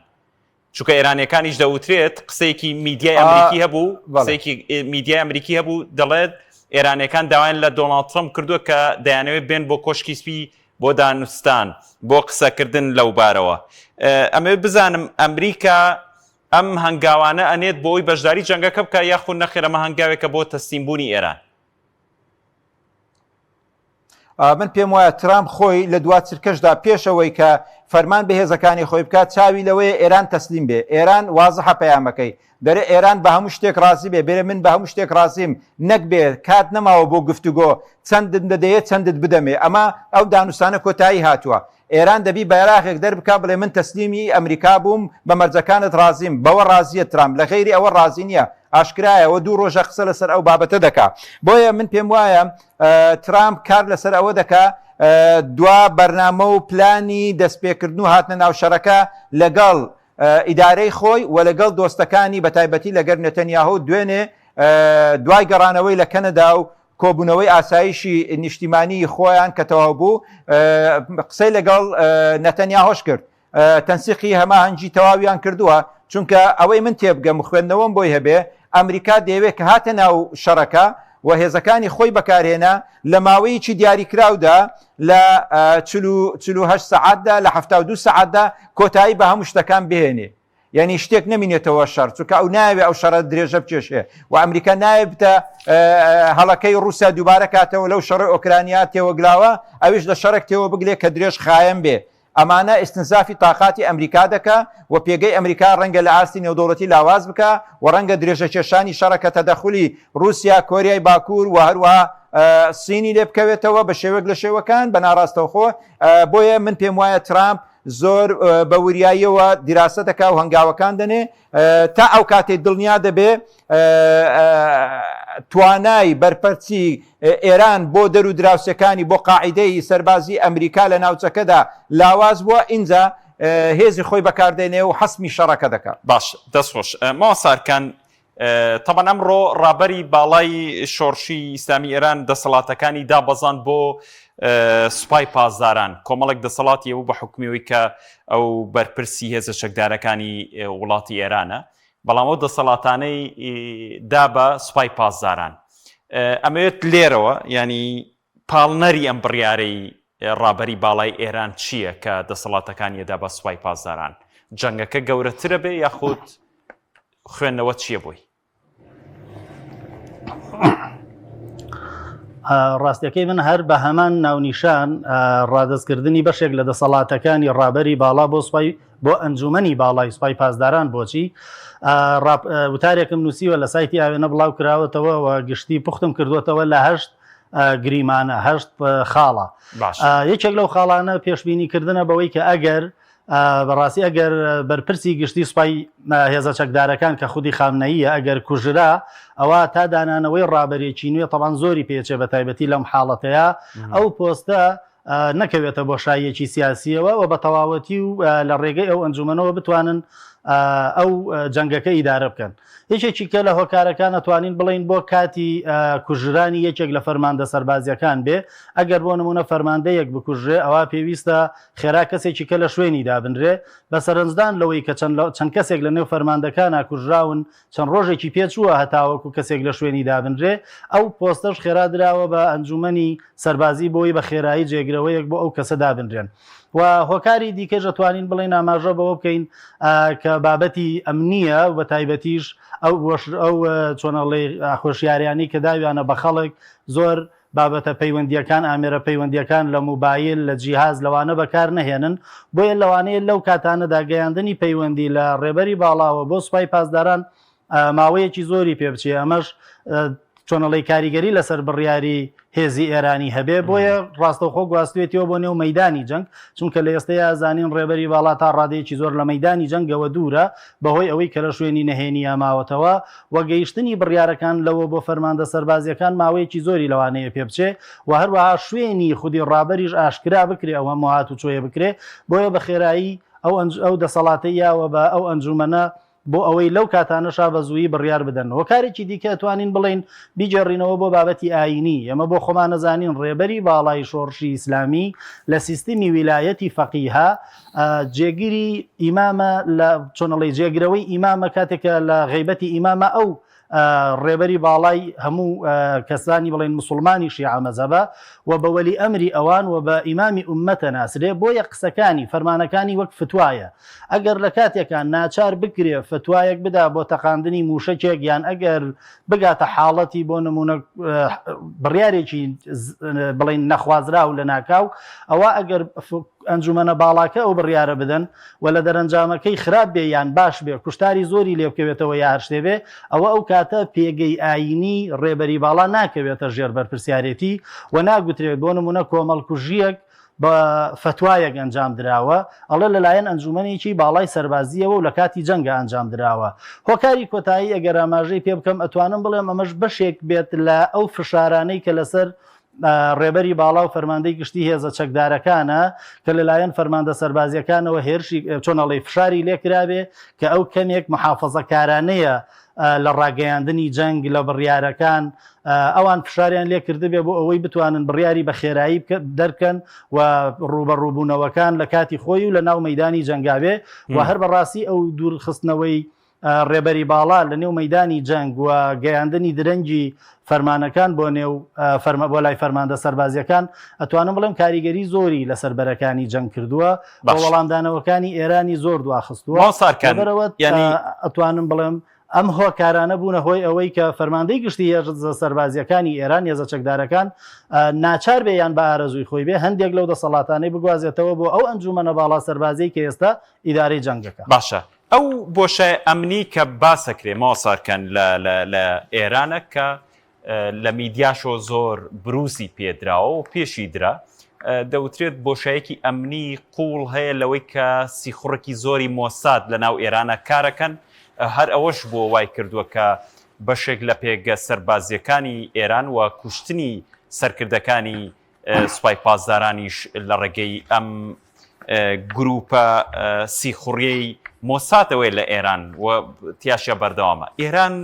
چونکە ئێرانیەکانیش دەوترێت قسەیەکی میدیای ئەمریکی هەبوو قسەیەکی میدیای ئەمریکی هەبوو دەڵێت ئێرانیەکان داوایان لە دۆناڵد ترەمپ کردووە کە دەیانەوێت بێن بۆ کۆشکی سپی بۆ دانوستان، بۆ قسەکردن لەوبارەوە. ئەمەوێت بزانم ئەمریکا ئەم هەنگاوانە ئەنێت بۆ ئەوی بەشداری جەنگەکە بکە یاخود نەخێر ئەمە هەنگاوێکە بۆ تەسلیمبوونی ئێران؟ من پێم وایە ترامپ خۆی لە دوا چرکەشدا پێش ئەوەی کە فەرمان بە هێزەکانی خۆی بکات چاوی لەوەیە ئێران تەسلیم بێ ئێران وازحە پەیامەکەی دەرێ ئێران بە هەموو شتێک ڕازی بێ بێرە من بە هەموو شتێک ڕازیم نەک بێ کات نەماوە بۆ گفتوگۆ چەندت دەدەیە چەندت بدەمێ ئەمە ئەو دانوستانە کۆتایی هاتووە ئێران دەبی بەیراغێک دەربکا بڵێ من تەسلیمی ئەمریکا بووم بە مەرجەکانت ڕازیم بەوە ڕازیە ترامپ لە غەیری ئەوە ڕازی نییە ئاشکرایە وە دوو ڕۆژە قسە لەسەر ئەو بابەتە دەکا بۆیە من پێم وایە ترامپ کار لەسەر ئەوە دەکا دوا بەرنامە و پلانی دەستپێکردن و هاتنە ناو شەڕەکە لەگەڵ ئیدارەی خۆی و لەگەڵ دۆستەکانی بەتایبەتی لەگەر نەتەنیاهۆ دوێنێ دوای گەڕانەوەی لە کەنەدا و کۆبوونەوەی ئاسایشی نیشتیمانیی خۆیان کە تەواو بوو، قسەی لەگەڵ نەتەنیاهۆش کرد. تەنسیقی هەماهەنگی تەواویان کردووە، چونکە ئەوەی من تێبگەم و خوێندنەوەم بۆی هەبێ، ئەمریکا دەیەوێ کە هاتە ناو شەڕەکە و هێزەکانی خۆی بەکارهێنا، لە ماوەیەکی دیاریکراودا لە 48 سەعاتدا، لە 72 سەعاتدا کۆتایی بە هەموو شتەکان بهێنێ. یانی شتێک نەمینێتەوە شەڕ چونکە ئەو ناوێ ئەو شەڕە درێژە بکێشێ و ئەمریکا ناوێ بتە هەڵەکەی رووسیا دووبارە کاتەوە لەو شەڕی ئۆکرانیا تێوەگلاوە ئەویش لە شەڕێک تێوە بگلێ کە درێژ خایەن بێ ئەمانە ئیستنزافی تاقاتی ئەمریکا دەکا و پێگەی ئەمریکا ڕەنگە لە ئاستی نێودەوڵەتی لاواز بکا و ڕەنگە درێژەکێشانی شەڕەکە تەدەخولی رووسیا، کۆریای باکوور و هەروەها سینی لێ بکەوێتەوە بە شێوەک لە شێوەکان بە ناڕاستەوخۆ بۆیە من پێم وایە ترامپ زۆر بە وریاییەوە دیراسە دەکا و هەنگاوەکان دەنێ تا ئەو کاتێک دڵنیا دەبێ توانای بەرپەرچی ئێران بۆ دەر و دراوسەکانی بۆ قاعدەی سەربازی ئەمریکا لە ناوچەکەدا لاواز بووە ئینجا هێزی خۆی بەکاردێنێ و حەسمی شەڕەکە دەکات. باش دەست خۆش مامۆستا ئەرکان تەبعەن ئەمڕۆ ڕابەری باڵای شۆڕشی ئیسلامی ئێران دەسەڵاتەکانی دابەزاند بۆ سوپای پاسداران کۆمەڵێک دەسەڵاتی ئەو بە حکومیەوەی کە ئەو بەرپرسی هێزە چەکدارەکانی وڵاتی ئێرانە بەڵام ئەو دەسەڵاتانەی دا بە سوپای پاسداران ئەمەوێت لێرەوە ینی پاڵنەری ئەم بڕیارەی ڕابەری باڵای ئێران چییە کە دەسەڵاتەکانی ئەدا بە سوپای پاسداران؟ جەنگەکە گەورەترە بێ یاخود خوێندنەوە چییە بۆی؟ ڕاستیەکەی من هەر بە هەمان ناونیشان ڕادەستکردنی بەشێک لە دەسەڵاتەکانی ڕابەری باڵا بۆ سوپای بۆ ئەنجومەنی باڵای سوپای پاسداران بۆچی وتارێکم نووسیوە لە سایتی ئاوێنە بڵاو کراوەتەوە و گشتی پوختم کردووەتەوە لە هەشت گریمانە هەشت خاڵە یەکێک لەو خاڵانە پێشبینی کردنە بەوەی کە ئەگەر بەڕاستی ئەگەر بەرپرسی گشتی سوپای هێزە چەکدارەکان کە خودی خامنەییە ئەگەر کوژرا ئەوە تا دانانەوەی ڕابەرێکی نوێ تەبان زۆری پێچێ بە تایبەتی لەم حاڵەتەیە ئەو پۆستە نەکەوێتە بۆشاییەکی سیاسییەوە و بە تەواوەتی و لە ڕێگەی ئەو ئەنجومەنەوە بتوانن ئەو جەنگەکە ئیدارە بکەن. یەکێکی کە لە هۆکارەکان ئەتوانین بڵێین بۆ کاتی کوژرانی یەکێک لە فەرماندە سەربازییەکان بێ، ئەگەر بۆ نموونە فەرماندەیەک بکوژرێ ئەوا پێویستە خێرا کەسێکی کە لە شوێنی دابنرێ، بە سەرنجدان لەوەی کە چەند کەسێک لە نێو فەرماندەکانا کوژراون چەند ڕۆژێکی پێچووە هەتاوەکو کەسێک لە شوێنی دابنرێ، ئەو پۆستەش خێرا دراوە بە ئەنجوومەنی سەربازی بۆی بە خێرایی جێگرەوەیەک بۆ ئەو کەسە دابنرێن. و هۆکاری دیکەش ئەتوانین بڵێین ئاماژە بەوە بکەین کە بابەتی ئەمنییە و بەتایبەتیش ئەو ئەو چۆن ئەڵێی هۆشیاریانەی کە داویانە بە خەڵک زۆر بابەتە پەیوەندییەکان، ئامێرە پەیوەندییەکان لە موبایل، لە جیهاز لەوانە بەکار نەهێنن، بۆیە لەوانەیە لەو کاتانەدا گەیاندنی پەیوەندی لە ڕێبەری باڵاوە بۆ سوپای پاسداران ماوەیەکی زۆری پێ بچێ، ئەمەش چۆن ئەڵێی کاریگەری لەسەر بڕیاری هێزی ئێرانی هەبێ، بۆیە ڕاستەوخۆ گواستوێتیەوە بۆ نێو مەیدانی جەنگ، چونکە لە ئێستەیا زانین ڕێبەری باڵا تا ڕادەیەکی زۆر لە مەیدانی جەنگەوە دوورە، بەهۆی ئەوەی کە لە شوێنی نەهێنییا ماوەتەوە و گەیشتنی بڕیارەکان لەوە بۆ فەرماندە سەربازییەکان ماوەیەکی زۆری لەوانەیە پێ بچێ و هەروەها شوێنی خودی ڕابەریش ئاشکرا بکرێ ئەو هەموو هاتوچۆیە بکرێ بۆیە بە خێرایی ئەو ئەو دەسەڵاتەی یاوە بە ئەو ئەنجومەنە بۆ ئەوەی لەو کاتانەشا بە زوویی بڕیار بدەن. هۆکارێکی دیکە ئەتوانین بڵێین بیگێڕینەوە بۆ بابەتی ئایینی، ئێمە بۆ خۆمان ئەزانین ڕێبەری باڵای شۆڕشی ئیسلامی لە سیستمی ویلایەتی فەقیهە جێگری ئیمامە لە چۆن ئەڵێی جێگرەوەی ئیمامە کاتێک کە لە غەیبەتی ئیمامە ئەو. ڕێبەری باڵای هەموو کەسانی بڵێن مسوڵمانی شیعە مەزهەبە و بە وەلی ئەمری ئەوان و بە ئیمامی ئوممەتە ناسرێ، بۆیە قسەکانی، فەرمانەکانی وەک فتوایە. ئەگەر لە کاتێکا ناچار بکرێ فتوایەک بدا بۆ تەقاندنی مووشەکێک یان ئەگەر بگاتە حاڵەتی بۆ نموونە بڕیارێکی بڵێین نەخوازراو لەناکاو، ئەوا ئەگەر ئەنجومەنە باڵاکە ئەو بڕیارە بدەن و لە دەرەنجامەکەی خراپ بێ یان باش بێ کوشتاری زۆری لێ بکەوێتەوە یا هەر شتێ بێ ئەوە ئەو کاتە پێگەی ئایینی ڕێبەری باڵا ناکەوێتە ژێر بەرپرسیارێتی و ناگوترێت بۆ نموونە کۆمەڵکوژییەک بە فەتوایەک ئەنجام دراوە ئەڵێ لەلایەن ئەنجومەنێکی باڵای سەربازییەوە و لە کاتی جەنگا ئەنجام دراوە. هۆکاری کۆتایی ئەگەر ئاماژەی پێ بکەم ئەتوانم بڵێم ئەمەش بەشێک بێت لە ئەو فشارانەی کە لەسەر ڕێبەری باڵا و فەرماندەی گشتی هێزە چەکدارەکانە کە لەلایەن فەرماندە سەربازیەکانەوە هێرشی چۆن ئەڵێی فشاری لێکرابێ کە ئەو کەمێک محافەزەکارانەیە لە ڕاگەیاندنی جەنگ لە بڕیارەکان ئەوان فشاریان لێ کردبێ بۆ ئەوەی بتوانن بڕیاری بە خێرایی دەرکەن و ڕووبەڕووبوونەوەکان لە کاتی خۆی و لە ناو مەدانی جەنگاوێ و هەر بەڕاستی ئەو دوورخستنەوەی ڕێبەری باڵا لە نێو مەیدانی جەنگ و گەیاندنی درەنگی فەرمانەکان بۆ نێو فەرمە بۆ لای فەرماندە سەربازییەکان ئەتوانم بڵێم کاریگەری زۆری لەسەر بەرەکانی جەنگ کردووە و باش. وەڵامدانەوەکانی ئێرانی زۆر دواخستووە. مامۆستا ئەرکان لەبەرئەوە یانی. ئەتوانم بڵێم ئەم هۆکارانە بوونە هۆی ئەوەی کە فەرماندەی گشتی هێزە سەربازییەکانی ئێران، هێزە چەکدارەکان ناچار بێ یان بە ئارەزووی خۆی بێ هەندێک لەو دەسەڵاتانەی بگوازێتەوە بۆ ئەو ئەنجوومەنە باڵا سەربازیەی کە ئێستا ئیدارەی جەنگەکە. باشە ئەو بۆشای ئەمنی کە باسەکرێ مامۆستا ئەرکان لە لە لە ئێرانە کە لە میدیاشەوە زۆر بروزی پێدراوە و پێشی درا دەوترێت بۆشایەکی ئەمنی قوڵ هەیە لەوەی کە سیخوڕێکی زۆری مۆساد لە ناو ئێرانە کارەکەن هەر ئەوەش بۆ وای کردووە کە بەشێک لە پێگە سەربازیەکانی ئێران و کوشتنی سەرکردەکانی سوپای پاسدارانیش لە ڕێگەی ئەم گروپە سیخوڕیەی مۆسادەوەی لە ئێران و تیاشیا بەردەوامە ئێران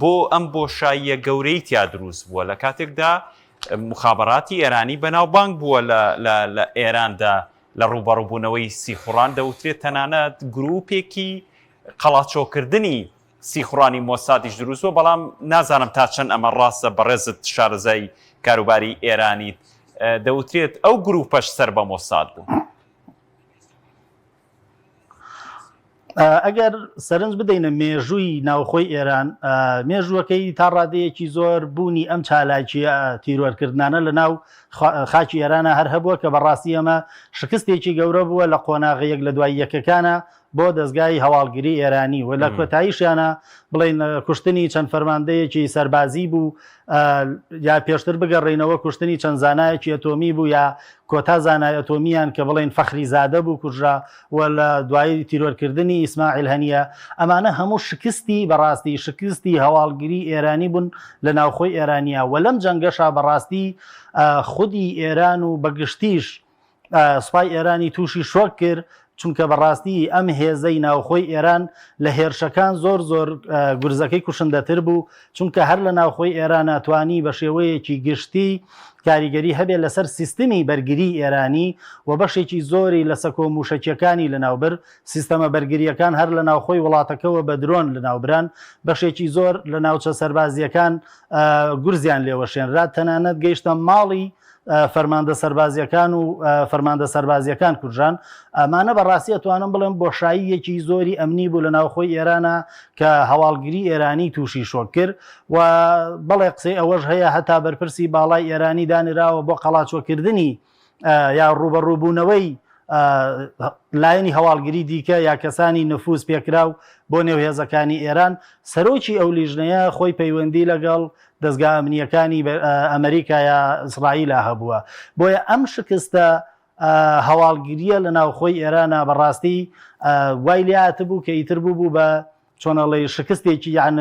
بۆ ئەم بۆشاییە گەورەی تیا دروست بووە لە کاتێکدا مخابراتی ئێرانی بەناوبانگ بووە لە ئێراندا لە ڕووبەڕووبوونەوەی سیخوڕان دەوترێت تەنانەت گروپێکی قەڵاچۆکردنی سیخوڕانی مۆسادیش دروست بووە، بەڵام نازانم تا چەند ئەمە ڕاستە، بەڕێزت شارەزای کاروباری ئێرانیت، دەوترێت ئەو گروپەش سەر بە مۆساد بوو. ئەگەر سەرنج بدەینە مێژووی ناوخۆی ئێران، مێژووەکەی تا ڕادەیەکی زۆر بوونی ئەم چالاکییە تیرۆرکردنانە لە ناو خاکی ئێرانە هەر هەبووە کە بەڕاستی ئەمە شکستێکی گەورە بووە لە قۆناغە یەک لە دوای یەکەکانە بۆ دەزگای هەواڵگری ئێرانی و لە کۆتاییشیانا بڵێین کوشتنی چەند فەرماندەیەکی سەربازی بوو یا پێشتر بگەڕێینەوە کوشتنی چەند زانایەکی ئەتۆمی بوو یا کۆتا زانای ئەتۆمیان کە بڵێین فەخری زادە بوو کوژرا و لە دوایی تیرۆرکردنی ئیسماعیل هەنیە ئەمانە هەموو شکستی بەڕاستی شکستی هەواڵگری ئێرانی بوون لە ناوخۆی ئێرانیا و لەم جەنگەشا بەڕاستی خودی ئێران و بەگشتیش سوپای ئێرانی تووشی شۆک کرد، چونکە بەڕاستی ئەم هێزەی ناوخۆی ئێران لە هێرشەکان زۆر زۆر گورزەکەی کوشندەتر بوو، چونکە هەر لە ناوخۆی ئێرانا توانی بە شێوەیەکی گشتی کاریگەری هەبێت لەسەر سیستمی بەرگری ئێرانی و بەشێکی زۆری لە سەکۆ مووشەکیەکانی لەناوبرد، سیستەمە بەرگرییەکان هەر لە ناوخۆی وڵاتەکەوە بە درۆن لەناوبران، بەشێکی زۆر لە ناوچە سەربازییەکان گورزیان لێوەشێنرا، تەنانەت گەیشتە ماڵی فەرماندە سەربازیەکان و فەرماندە سەربازیەکان کوژران. ئەمانە بەڕاستی ئەتوانم بڵێم بۆشاییەکی زۆری ئەمنی بوو لە ناوخۆی ئێرانە کە هەواڵگری ئێرانی تووشی شۆک کرد و بەڵێ قسەی ئەوەش هەیە هەتا بەرپرسی باڵای ئێرانی دانراوە بۆ قەڵاچۆکردنی یا ڕووبەڕووبوونەوەی لایەنی هەواڵگری دیکە یا کەسانی نفوز پێکراو بۆ نێو هێزەکانی ئێران سەرۆکی ئەو لیژنەیە خۆی پەیوەندی لەگەڵ دەزگا ئەمنییەکانی ئەمریکا یا ئیسرائیلا هەبووە. بۆیە ئەم شکستە هەواڵگرییە لە ناوخۆی ئێرانا بەڕاستی وای لێ هاتبوو کە ئیتر بووبوو بە چۆن ئەڵێی شکستێکی یان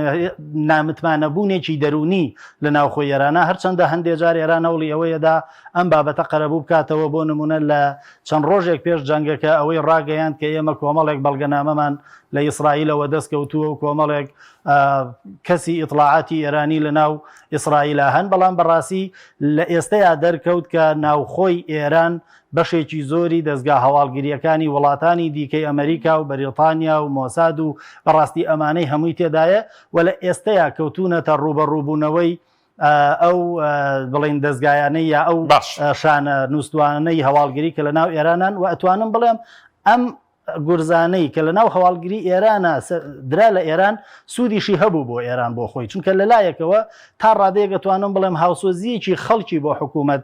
نامتمانەبوونێکی دەروونی لە ناوخۆی ئێرانا. هەرچەندە هەندێ جار ئێران هەوڵی ئەوەیەدا ئەم بابەتە قەرەبوو بکاتەوە، بۆ نموونە لە چەند ڕۆژێک پێش جەنگەکە ئەوەی ڕاگەیاند کە ئێمە کۆمەڵێک بەڵگەنامەمان لە ئیسرائیلەوە دەست کەوتووە و کۆمەڵێک کەسی ئیتڵاعاتی ئێرانی لە ناو ئیسرائیلا هەن، بەڵام بەڕاستی لە ئێستەیا دەرکەوت کە ناوخۆی ئێران بەشێکی زۆری دەزگا هەواڵگرییەکانی وڵاتانی دیکەی ئەمەریکا و بەریتانیا و مۆساد و بەڕاستی ئەمانەی هەمووی تێدایە و لە ئێستەیا کەوتوونەتە ڕووبەڕووبوونەوەی ئەو بڵێین دەزگایانەی یا ئەو شانە نووستوانەی هەواڵگری کە لە ناو ئێرانان و ئەتوانم بڵێم ئەم گورزانەی کە لە ناو هەواڵگری ئێرانە درا لە ئێران سوودیشی هەبوو بۆ ئێران بۆ خۆی چونکە لە لایەکەوە تا ڕادەیەک ئەتوانم بڵێم هاوسۆزییەکی خەڵکی بۆ حکوومەت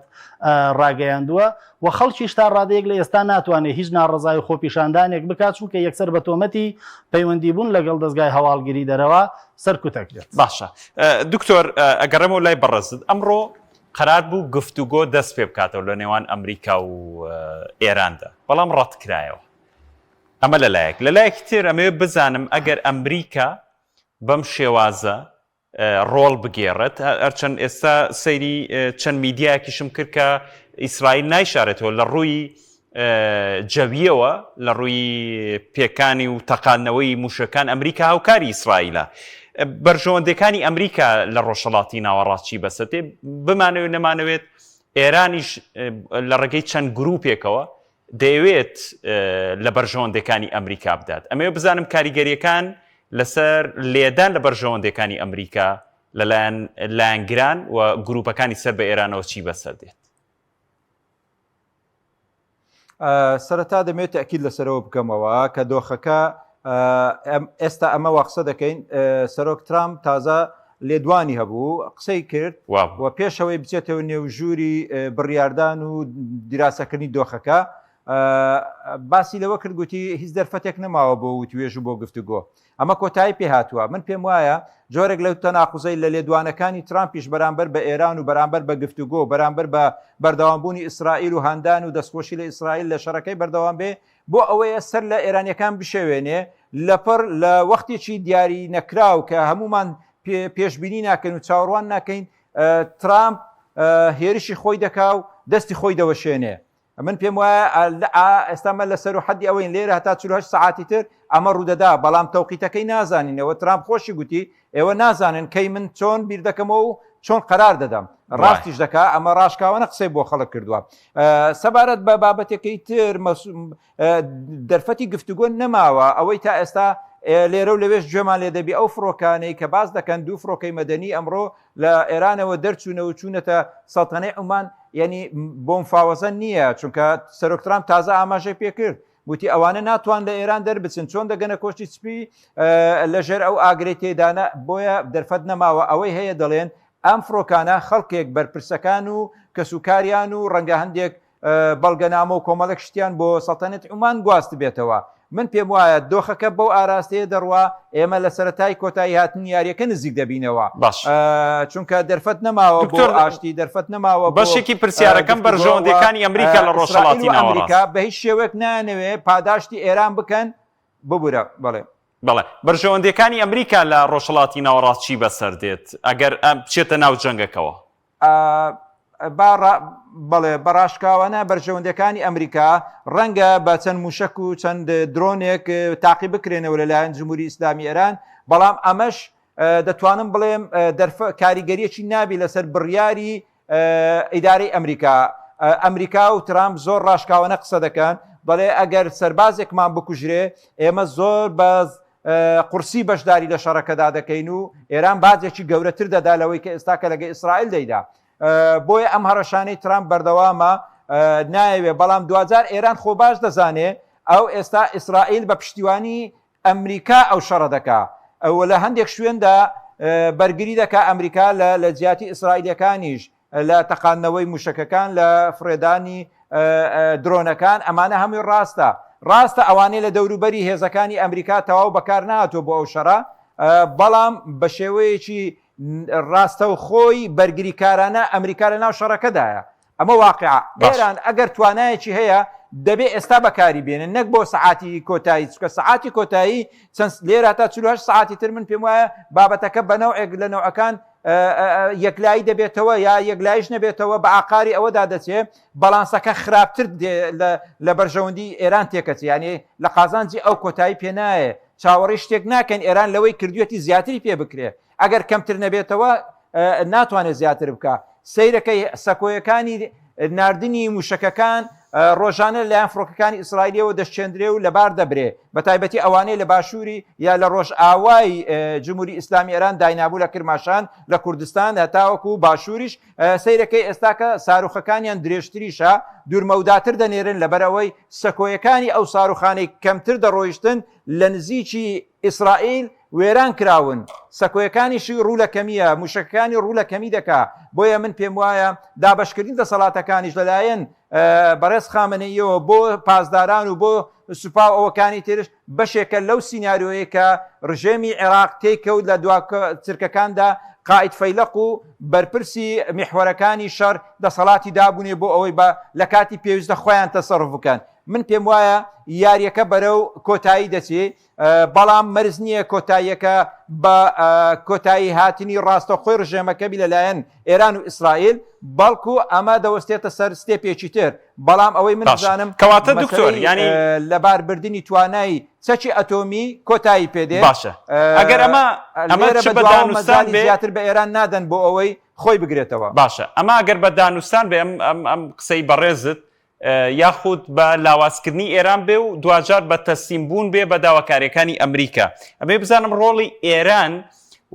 ڕاگەیاندووە و خەڵکیش تا ڕادەیەک لە ئێستا ناتوانێت هیچ ناڕەزای و خۆپیشاندانێک بکات چونکە یەکسەر بە تۆمەتی پەیوەندی بوون لەگەڵ دەزگای هەواڵگری دەرەوە سەرکوت ئەکرێت. باشە دکتۆر ئەگەڕێمەوە لای بەڕێزت ئەمڕۆ قەرار بوو گفتوگۆ دەست پێ بکاتەوە لە نێوان ئەمریکا و ئێراندا بەڵام ڕەتکرایەوە ئەمە لەلایەک لەلایەکی تر ئەمەوێت بزانم ئەگەر ئەمریکا بەم شێوازە ڕۆڵ بگێڕێت هەرچەند ئێستا سەیری چەند میدیایەکیشم کرد کە ئیسرائیل نایشارێتەوە لە ڕووی جەویەوە لە ڕووی پێکانی و تەقاندنەوەی موشەکان ئەمریکا هاوکاری ئیسرائیلە. بەرژەوەندەکانی ئەمریکا لە ڕۆژهەڵاتی ناوەڕاست چی بەسەتێ بمانەوێت نەمانەوێت ئێرانیش لە ڕێگەی چەند گروپێکەوە دەیەوێت لە بەرژەوەندەکانی ئەمریکا بدات ئەمەوێ بزانم کاریگەریەکان لەسەر لێدان لە بەرژەوەندەکانی ئەمریکا لەلایەن لایەنگران و گروپەکانی سەر بە ئێرانەوە چی بەسەر دێت؟ سەرەتا دەمەوێت تەئکید لەسەرەوە بکەمەوە کە دۆخەکە ئێستا ئەمە وا قسە دەکەین سەرۆک ترامپ تازە لێدوانی هەبوو قسەی کرد و پێشەوەی بچێتەوە نێو ژووری بڕیاردان و دیراسەکردنی دۆخەکە باسی لەوە کرد گوتی هیچ دەرفەتێک نەماوە بۆ وتوێژ و بۆ گفتوگۆ ئەمە کۆتایی پێهاتووە. من پێم وایە جۆرێک لەو تەناقوزەی لە لێدوانەکانی ترامپیش بەرامبەر بە ئێران و بەرامبەر بە گفتوگۆ و بەرامبەر بە بەردەوامبوونی ئیسرائیل و هاندان و دەستخۆشی لە ئیسرائیل لە شەڕەکەی بەردەوام بێ بۆ ئەوەیە سەر لە ئێرانیەکان بشێوێنێ لەپڕ لە وەختێکی دیاری نەکراو کە هەموومان پێشبینی ناکەین و چاوەڕوان ناکەین ترامپ هێرشی خۆی دەکا و دەستی خۆی دەوەشێنێ. من پێم وایە ئێستا مە لە سەر و حەدی ئەوەین لێرە هەتا 48 سەعاتی تر ئەمە ڕوودەدا بەڵام تەوقیتەکەی نازانینەوە ترامپ خۆشی گوتی ئێوە نازانن کەی من چۆن بیر دەکەمەوە و چۆن قەرار دەدەم ڕاستیش دەکا ئەمە ڕاشکاوانە قسەی بۆ خەڵک کردووە سەبارەت بە بابەتەکەی تر دەرفەتی گفتوگۆ نەماوە ئەوەی تا ئێستا لێرە و لەوێش گوێمان لێ دەبی ئەو فڕۆکانەی کە باس دەکەن دوو فڕۆکەی مەدەنی ئەمڕۆ لە ئێرانەوە دەرچوونە و چوونەتە سەڵتەنەی عومان یعنی بۆ مفاوەزە نییە چونکە سەرۆک ترامپ تازە ئاماژەی پێکرد گوتی ئەوانە ناتوان لە ئێران دەربچن چۆن دەگەنە کۆشتی سپی لەژێر ئەو ئاگرەی تێدانە بۆیە دەرفەت نەماوە ئەوەی هەیە دەڵێن ئەم فڕۆکانە خەڵکێک بەرپرسەکان و کەسوکاریان و ڕەنگە هەندێک بەڵگەنامە و کۆمەڵێک شتیان بۆ سەڵتەنەتی عومان گواستبێتەوە. من پێم وایە دۆخەکە بەو ئاراستەیە دەڕوا، ئێمە لە سەرەتای کۆتایی هاتنی یارییەکە نزیک دەبینەوە. باش. چونکە دەرفەت نەماوە بۆ دکتۆر ئاشتی، دەرفەت نەماوە بۆ بەشێکی پرسیارەکەم گفتوگۆ و بەرژەوەندیەکانی ئەمریکا لە ئیسرائیل ڕۆژهەڵاتی و ئەمریکا ناوەڕاست. بە هیچ شێوەیەک نایانەوێ پاداشتی ئێران بکەن، ببورە، بەڵێ. بەڵێ. بەرژەوەندیەکانی ئەمریکا لە ڕۆژهەڵاتی ناوەڕاست چی بەسەر دێت ئەگەر بچێتە ناو جەنگەکەوە؟ با بەڵێ بە ڕاشکاوانە بەرژەوەندەکانی ئەمریکا ڕەنگە بە چەند موشک و چەند درۆنێک تاقی بکرێنەوە لەلایەن جمهوری ئیسلامی ئێران بەڵام ئەمەش دەتوانم بڵێم دەرفە کاریگەریەکی نابی لەسەر بڕیاری ئیدارەی ئەمریکا ئەمریکا و ترامپ زۆر ڕاشکاوانە قسە دەکەن بەڵێ ئەگەر سەربازێکمان بکوژرێ ئێمە زۆر بە قورسی بەشداری لە شەڕەکەدا دەکەین و ئێران باجێکی گەورەتر دەدا لەوەی کە ئێستا کە لەگە ئیسرائیل دەیدا بۆیە ئەم هەڕەشانەی ترامپ بەردەوامە نایەوێ بەڵام دواجار ئێران خۆ باش دەزانێ ئەو ئێستا ئیسرائیل بە پشتیوانی ئەمریکا ئەو شەڕە دەکا ئەوە لە هەندێک شوێندا بەرگری دەکا ئەمریکا لە جیاتی ئیسرائیلەکانیش لە تەقاندنەوەی موشەکەکان، لە فڕێدانی درۆنەکان، ئەمانە هەمووی ڕاستە. ڕاستە ئەوانەی لە دەوروبەری هێزەکانی ئەمریکا تەواو بەکار نەهاتووە بۆ ئەو شەڕە، بەڵام بە شێوەیەکی ڕاستەوخۆی بەرگریکارانە ئەمریکا لەناو شەڕەکەدایە. ئەمە واقیعە. ئێران ئەگەر توانایەکی هەیە دەبێ ئێستا بەکاری بێنێ نەک بۆ سەعاتی کۆتایی، چونکە سەعاتی کۆتایی چەند لێرە هەتا 48 سەعاتی تر من پێم وایە بابەتەکە بە نەوعێک لە نەوعەکان یەکلایی دەبێتەوە یا یەکلایش نەبێتەوە بە ئاقاری ئەوەدا دەچێ بەڵانسەکە خراپتر لە بەرژەوەندی ئێران تێکەچێ یعنی لە قازانجی ئەو کۆتایی پێ نایە چاوەڕێی شتێک ناکەین ئێران لەوەی کردوێتی زیاتری پێ بکرێ ئەگەر کەمتر نەبێتەوە ناتوانێت زیاتر بکە سەیرەکەی سەکۆیەکانی ناردنی موشەکەکان ڕۆژانە لەلایەن فڕۆکەکانی ئیسرائیلیەوە دەشچێندرێ و لەبار دەبرێ، بەتایبەتی ئەوانەی لە باشووری یا لە ڕۆژئاوای جمهوری ئیسلامی ئێران داینابوو لە کرماشان، لە کوردستان هەتاوەکو باشووریش، سەیرەکەی ئێستاکە ساروخەکانیان درێژتریشە، دوورمەوداتر دەنێرن، لەبەرئەوەی سەکۆیەکانی ئەو ساروخانەی کەمتر دەڕۆیشتن لە نزیکی ئیسرائیل وێران کراون، سەکۆیەکانیشی ڕوو لە کەمییە، مووشەکەکانی ڕوو لە کەمی دەکا، بۆیە من پێموایە دابەشکردنی دەسەڵاتەکانیش لەلایەن بەڕێز خامنەییەوە بۆ پاسداران و بۆ سوپا و ئەوەکانی ترش بەشێکە لەو سیناریۆیەی کە ڕژێمی عێراق تێیکەوت لە دوا چرکەکاندا قائید فەیلەق و بەرپرسی میحوەرەکانی شەڕ دەسەڵاتی دابوونێ بۆ ئەوەی بە لە کاتی پێویستدا خۆیان تەسەروف بکەن. من پێموایە یاریەکە بەرەو کۆتایی دەچێ بەڵام مەرج نییە کۆتاییەکە بە کۆتایی هاتنی ڕاستەوخۆی ڕژێمەکە بی لەلایەن ئێران و ئیسرائیل، بەڵکو ئەمە دەوەستێتە سەر step ێکی تر، بەڵام ئەوەی من باشە بزانم کەواتە دکتۆر مەسەلەی یانی لەباربردنی توانای چەکی ئەتۆمی کۆتایی پێدێ، باشە ئەگەر ئەمە ئەمە لێرە چ بە بەدواوە دانوستان مەجالی بێ زیاتر بە ئێران نادەن بۆ ئەوەی خۆی بگرێتەوە. باشە ئەمە ئەگەر بە دانوستان بێ ئەم ئەم ئەم قسەی بەڕێزت یاخود بە لاوازکردنی ئێران بێ و دواجار بە تەسلیم بوون بێ بە داواکاریەکانی ئەمریکا. ئەمەوێ بزانم ڕۆڵی ئێران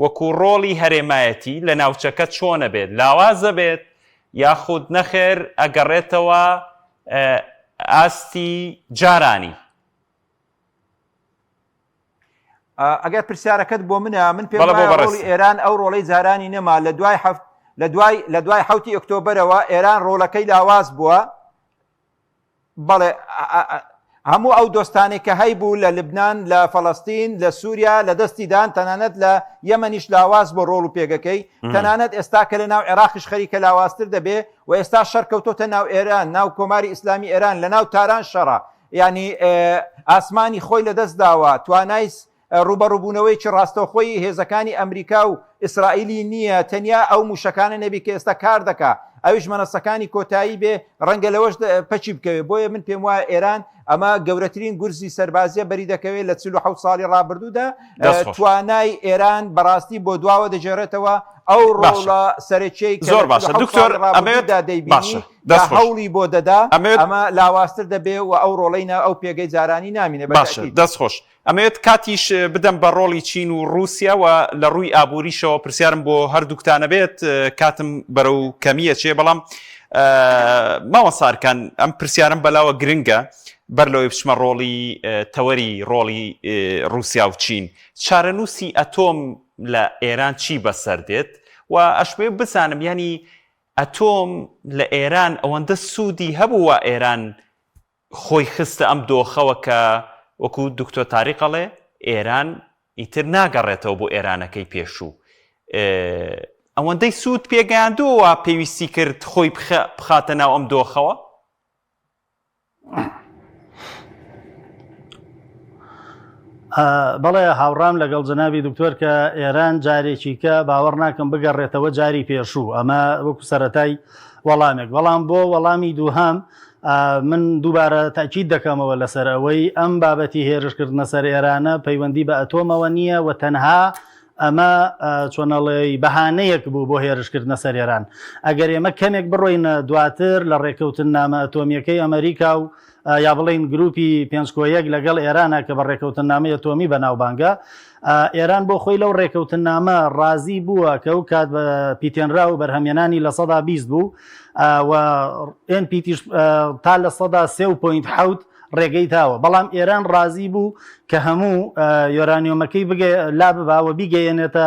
وەکو ڕۆڵی هەرێمایەتی لە ناوچەکە چۆنە بێت، لاوازە بێت یاخود نەخێر ئەگەڕێتەوە ئاستی جارانی؟ ئەگەر پرسیارەکەت بۆ منە من پێم بەڵێ بۆ وایە ڕۆڵی بەڕێزتە. ئێران ئەو ڕۆڵەی جارانی نەما لە دوای حەفت لە دوای لە دوای حەوتی ئۆکتۆبەرەوە ئێران ڕۆڵەکەی لاواز بووە بەڵێ هەموو ئەو دۆستانێک کە هەیبوو لە لبنان لە فەڵەستین لە سووریا لە دەستی دان تەنانەت لە یەمەنیش لاواز بۆ ڕۆڵ و پێگەکەی تەنانەت ئێستا کە لە ناو عێراقیش خەریکە لاوازتر دەبێ و ئێستا شەڕ کەوتۆتە ناو ئێران ناو کۆماری ئیسلامی ئێران لە ناو تاران شەڕە یانی ئاسمانی خۆی لەدەست داوە، توانای ڕووبەڕووبوونەوەیەکی ڕاستەوخۆی هێزەکانی ئەمریکا و ئیسرائیلی نییە، تەنیا ئەو مووشەکانە نەبی کە ئێستا کار دەکا، ئەویش مەنەسەکانی کۆتایی بێ، ڕەنگە لەوەش پەکی بکەوێ، بۆیە من پێم وایە ئێران ئەمە گەورەترین گورزی سەربازیە بەری دەکەوێ لە 47 ساڵی ڕابردوودا، دەست خۆش. توانای ئێران بەڕاستی بۆ دواوە دەگێڕێتەوە، ئەو باشە ڕۆڵە سەرەکیەی کە زۆر لە باشە 47 دکتۆر ساڵی ئەمەوێت ڕابردوودا دەیبینی باشە کە دەست خۆش هەوڵی بۆ دەدا ئەمەوێت ئەمە لاوازتر دەبێ و ئەو ڕۆڵەی نا ئەو پێگەی جارانی نامینێ بە باشە تەئکید. دەست خۆش ئەمەوێت کاتیش بدەم بە ڕۆڵی چین و ڕووسیا و لە ڕووی ئابووریشەوە پرسیارم بۆ هەردووکتانە بێت کاتم بەرەو کەمیە چێ بەڵام مامۆستا ئەرکان ئەم پرسیارم بەلاوە گرنگە بەر لەوەی بچمە ڕۆڵی تەوەری ڕۆڵی ڕووسیا و چین چارەنووسی ئەتۆم لە ئێران چی بەسەر دێت و ئەشمەوێ بزانم یانی ئەتۆم لە ئێران ئەوەندە سوودی هەبوو وا ئێران خۆی خستە ئەم دۆخەوە کە وەکو دکتۆر تاریق ئەڵێ ئێران ئیتر ناگەڕێتەوە بۆ ئێرانەکەی پێشوو ئەوەندەی سوود پێگەیاندووە وا پێویستی کرد خۆی بخاتە ناو ئەم دۆخەوە؟ بەڵێ هاوڕام لەگەڵ جەنابی دکتۆر کە ئێران جارێکی کە باوەڕ ناکەم بگەڕێتەوە جاری پێشوو ئەمە وەکو سەتای وەڵامێک بەڵام بۆ وەڵامی دووهام من دووبارە تاکیید دەکەمەوە لەسەر ئەوەی ئەم بابەتی هێرشکردنە سەر ئێرانە پەیوەندی بە ئەتۆمەوە نییە و تەنها ئەمە چۆنەڵێی بەهانەیەک بوو بۆ هێرشکردنە سەر ئێران. ئەگەر ئێمە کەمێک بڕۆینە دواتر لە ڕێککەوتننامە ئەتۆمییەکەی ئەمەریکا و یا بڵێین گروپی پێنج کۆ یەک لەگەڵ ئێرانە کە بە ڕێککەوتننامەی ئەتۆمی بەناوبانگە، ئێران بۆ خۆی لەو ڕێککەوتننامە ڕازی بووە کە ئەو کات بە پیتێنراو و بەرهەمهێنانی 20% بوو و ئێن پی تیش تا 3.7% ڕێگەی داوە، بەڵام ئێران ڕازی بوو کە هەموو یۆرانیۆمەکەی لاببا و بیگەیەنێتە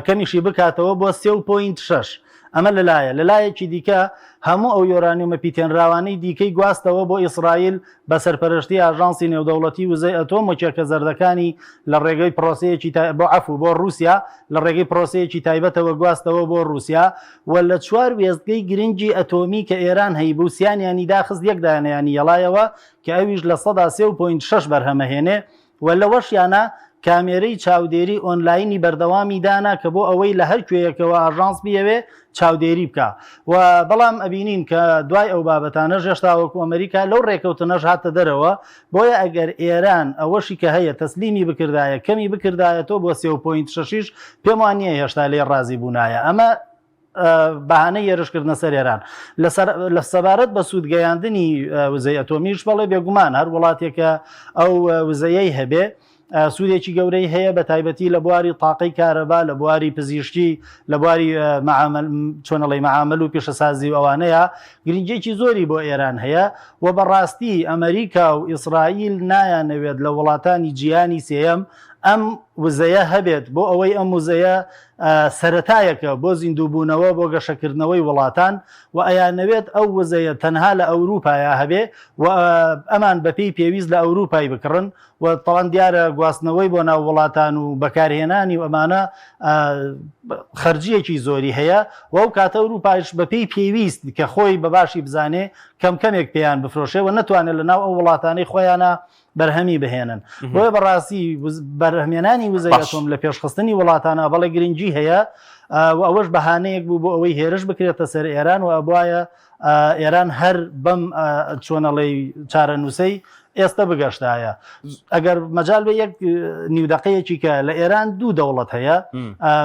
کەمیشی بکاتەوە بۆ سێ و point شەش. ئەمە لەلایە. لەلایەکی دیکە هەموو ئەو یۆرانیۆمە پیتێنراوانەی دیکەی گواستەوە بۆ ئیسرائیل بە سەرپەرشتی ئاژانسی نێودەوڵەتی وزەی ئەتۆم و چەکە زەردەکانی لە ڕێگەی پرۆسەیەکی بۆ عەفو بۆ ڕووسیا لە ڕێگەی پرۆسەیەکی تایبەتەوە گواستەوە بۆ ڕووسیا و لە چوار وێستگەی گرنگی ئەتۆمی کە ئێران هەیبوو سیانیانی داخست یەک دانەیانی یەڵایەوە کە ئەویش 3.6% بەرهەمەهێنێ و لەوەشیانا کامێرەی چاودێری ئۆنلاینی بەردەوامی دانا کە بۆ ئەوەی لە هەر کوێیەکەوە ئاژانس بیەوێ چاودێری بکا و بەڵام ئەبینین کە دوای ئەو بابەتانەش هێشتا وەکو ئەمریکا لەو ڕێکەوتنەش هاتە دەرەوە بۆیە ئەگەر ئێران ئەوەشی کە هەیە تەسلیمی بکردایە کەمی بکردایەتەوە بۆ سێ و point شەشیش پێم وانییە هێشتا لێی ڕازی بوونایە ئەمە. بەهانەی هێرشکردنە سەر ئێران. لەسەر لە سەبارەت بە سوود گەیاندنی وزەی ئەتۆمیش بەڵێ بێگومان هەر وڵاتێکە ئەو وزەیەی هەبێ سوودێکی گەورەی هەیە بە تایبەتی لە بواری تاقەی کارەبا لە بواری پزیشکی لە بواری چۆنەڵی مەعامل و پیشەسازی و ئەوانەیە گرنگێکی زۆری بۆ ئێران هەیە و بەڕاستی ئەمریکا و ئیسرائیل نایانەوێت لە وڵاتانی جیهانی سێیەم ئەم وزەیە هەبێت بۆ ئەوەی ئەم وزەیە سەرەتایەکە بۆ زیندووبوونەوە بۆ گەشەکردنەوەی وڵاتان و ئەیانەوێت ئەو وزەیە تەنها لە ئەوروپایا هەبێ و ئەمان بەپێی پێویست لە ئەوروپای بکڕن و تەوان دیارە گواستنەوەی بۆ ناو وڵاتان و بەکارهێنانی و ئەمانە خەرجیەکی زۆری هەیە و ئەو کاتە ئەوروپایش بەپێی پێویست کە خۆی بە باشی بزانێ کەم کەمێک پێیان بفرۆشێ و نەتوانێت لە ناو ئەو وڵاتانەی خۆیانە بەرهەمی بهێنن بۆیە بەڕاستی بەرهەمێنانی وزەی ئەتۆم لە پێشخستنی وڵاتانە بەڵێ گرنگی هەیە و ئەوەش بەهانەیەک بوو بۆ ئەوەی هێرش بکرێتە سەر ئێران و ئەبواە ئێران هەر بەم چۆنەڵی چارەنووسەی ئێستا بگەشتایە ئەگەر مەجال بێ یەک نیودەقەیەکی کە لە ئێران دوو دەوڵەت هەیە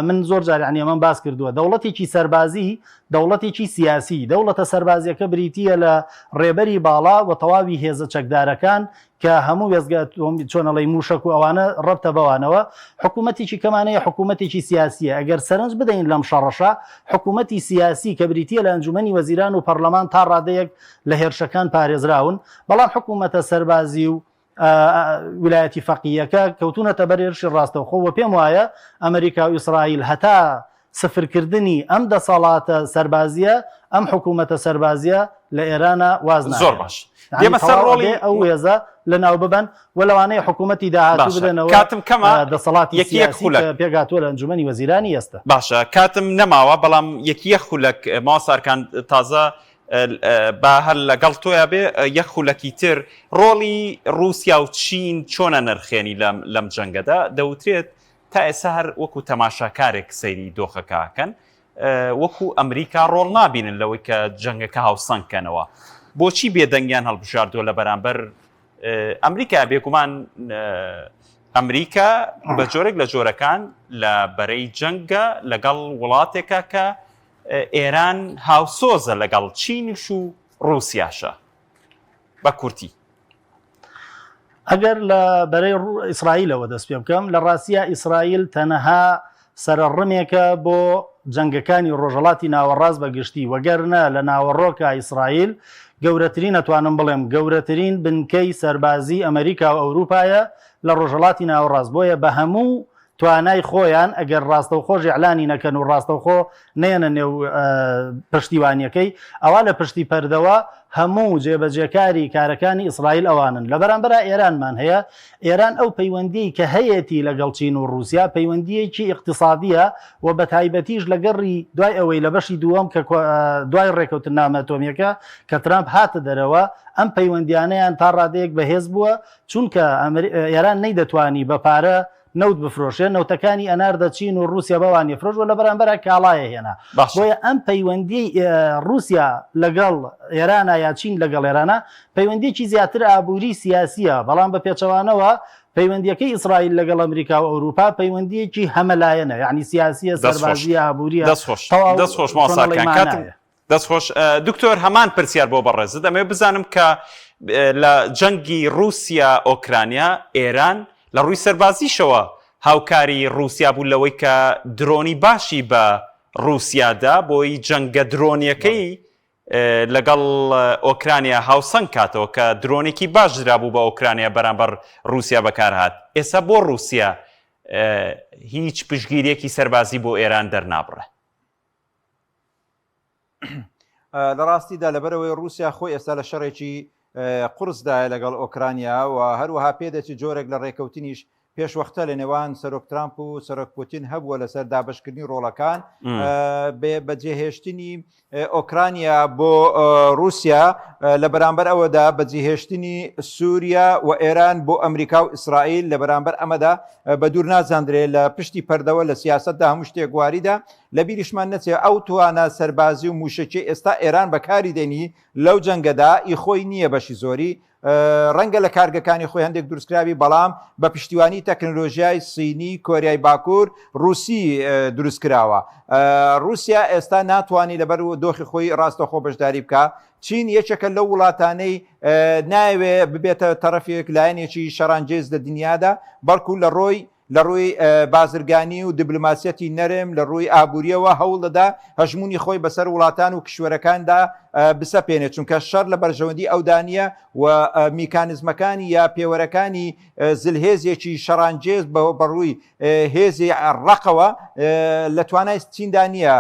من زۆر جارانی ئەمەم باس کردووە دەوڵەتێکی سەربازی دەوڵەتێکی سیاسی، دەوڵەتە سەربازیەکە بریتییە لە ڕێبەری باڵا و تەواوی هێزە چەکدارەکان کە هەموو وێستگە چۆنەڵی موشەک و ئەوانە ڕەبتە بەوانەوە، حکوومەتێکی کەمانەیە حکوومەتێکی سیاسیە، ئەگەر سەرنج بدەین لەم شەڕەشا حکوومەتی سیاسی کە بریتییە لە ئەنجومەنی وەزیران و پەڕلەمان تا ڕادەیەک لە هێرشەکان پارێزراون، بەڵام حکوومەتە سەربازی و ویلایەتی فەقییەکە کەوتوونەتە بەر هێرشی ڕاستەوخۆ و پێم وایە ئەمریکا و ئیسرائیل هەتا سفرکردنی ئەم دەسەڵاتە سەربازییە، ئەم حکوومەتە سەربازییە لە ئێرانە واز زۆر ناهێنن. باش یانی دێمە سەر تەواو ڕۆڵی ئەبێ ئەو هێزە لەناو ببەن و لەوانەیە حکوومەتی داهاتوو باشە بدەنەوە کاتم کەمە دەسەڵاتی یەکی یەک سیاسی خولەک کە پێکهاتووە لە ئەنجومەنی وەزیرانی ئێستا. باشە کاتم نەماوە بەڵام یەکی یەک خولەک مامۆستا ئەرکان تازە با هەر لەگەڵ تۆیا بێ یەک خولەکی تر ڕۆڵی ڕووسیا و چین چۆنە نرخێنی لەم لەم جەنگەدا دەوترێت تا ئێستا هەر وەکو تەماشاکارێک سەیری دۆخەکەکەن وەکو ئەمریکا ڕۆڵ نابینن لەوەی کە جەنگەکە هاوسەنگ کەنەوە بۆچی بێدەنگیان هەڵبژاردووە لە بەرامبەر ئەمریکا بێگومان ئەمریکا بە جۆرێک لە جۆرەکان لە بەرەی جەنگە لەگەڵ وڵاتێکە کە ئێران هاوسۆزە لەگەڵ چینیش و ڕووسیاشە. بە کورتی. ئەگەر لە بەرەی ئیسرائیلەوە دەست پێ بکەم، لە ڕاستیا ئیسرائیل تەنها سەرەڕمێکە بۆ جەنگەکانی ڕۆژهەڵاتی ناوەڕاست بە گشتی، وەگەرنە لە ناوەڕۆکا ئیسرائیل گەورەترین ئەتوانم بڵێم گەورەترین بنکەی سەربازی ئەمەریکا و ئەوروپایە لە ڕۆژهەڵاتی ناوەڕاست، بۆیە بە هەموو توانای خۆیان ئەگەر ڕاستەوخۆش ئیعلانی نەکەن و ڕاستەوخۆ نەیەنە نێو پشتیوانیەکەی ئەوا لە پشتی پەردەوە هەموو جێبەجێکاری کارەکانی ئیسرائیل ئەوانن لە بەرامبەرا ئێرانمان هەیە ئێران ئەو پەیوەندیی کە هەیەتی لەگەڵ چین و ڕووسیا پەیوەندیەکی ئیقتیسادیە و بە تایبەتیش لە گەڕی دوای ئەوەی لە بەشی دووەم کە دوای ڕێکەوتننامە ئەتۆمیەکە کە ترامپ هاتە دەرەوە ئەم پەیوەندیانەیان تا ڕادەیەک بەهێز بووە چونکە ئێران نەیدەتوانی بە پارە نەوت بفرۆشێ، نەوتەکانی ئەناردە چین و ڕووسیا بەوانی فرۆشت و لە بەرامبەرا کاڵایە هێنا. باشە. بۆیە ئەم پەیوەندیەی ڕووسیا لەگەڵ ئێرانا یا چین لەگەڵ ئێرانا پەیوەندیەکی زیاتر ئابووری سیاسیە، بەڵام بە پێچەوانەوە پەیوەندیەکەی ئیسرائیل لەگەڵ ئەمریکا و ئەوروپا پەیوەندیەکی هەمەلایەنە، یانی سیاسیە، دەست خۆش. سەربازیە، ئابووریە، دەست خۆش. تەواو دەست خۆش مامۆستا چۆنەڵێی ئەرکان. کاتم مانایە. دەست خۆش دکتۆر هەمان پرسیار بۆ بەڕێزت ئەمەوێ بزانم کە لە جەنگی رووسیا ئۆکرانیا ئێران لە ڕووی سەربازیشەوە هاوکاری رووسیا بوو لەوەی کە درۆنی باشی بە رووسیادا بۆی جەنگە درۆنیەکەی لەگەڵ ئۆکرانیا هاوسەنگ کاتەوە کە درۆنێکی باش درابوو بە ئۆکرانیا بەرامبەر رووسیا بەکارهات ئێستا بۆ رووسیا هیچ پشگیریەکی سەربازی بۆ ئێران دەرنابڕێ لە ڕاستیدا لەبەرەوەی رووسیا خۆی ئێستا لە شەڕێکی قورسدایە لەگەڵ ئۆکرانیا و هەروەها پێدەچی جۆرێک لە ڕێکەوتنیش پێشوەختە لە نێوان سەرۆک ترامپ و سەرۆک پوتین هەبووە لەسەر دابشکردنی ڕۆڵەکان بەجێهێشتنی ئۆکرانیا بۆ رووسیا لە بەرامبەر ئەوەدا بەجێهێشتنی سووریا و ئێران بۆ ئەمریکا و ئیسرائیل لە بەرامبەر ئەمەدا بە دوور نازاندرێ لە پشتی پەردەوە لە سیاستدا هەموو شتێک واریدە لە بیریشمان نەچێ ئەو توانا سەربازی و مووشەکی ئێستا ئێران بەکاری دێنی لەو جەنگەدا ئی خۆی نییە بەشی زۆری. ڕەنگە لە کارگەکانی خۆی هەندێک دروستکراوی بەڵام بە پشتیوانی تەکنەلۆژیای سینی کۆریای باکوور ڕووسی دروستکراوە ڕووسیا ئێستا ناتوانانی لەبەر دۆخی خۆی ڕاستەخۆ بەشداری بکە چین یەکێکە لەو وڵاتانەی ناوێ ببێتە تەرەفێک لایەنێکی شەڕانگێز لە دنیادا بەڵکو لە ڕۆی لە ڕووی بازرگانی و دیبلۆماسیەتی نەرم، لە ڕووی ئابوورییەوە هەوڵ دەدا هەژموونی خۆی بەسەر وڵاتان و کیشوەرەکاندا بسەپێنێت، چونکە شەڕ لە بەرژەوەندی ئەودا نییە و میکانزمەکانی یا پێوەرەکانی زلهێزێکی شەڕانگێز بەڕووی هێزی ڕەقەوە لە توانای چیندا نییە.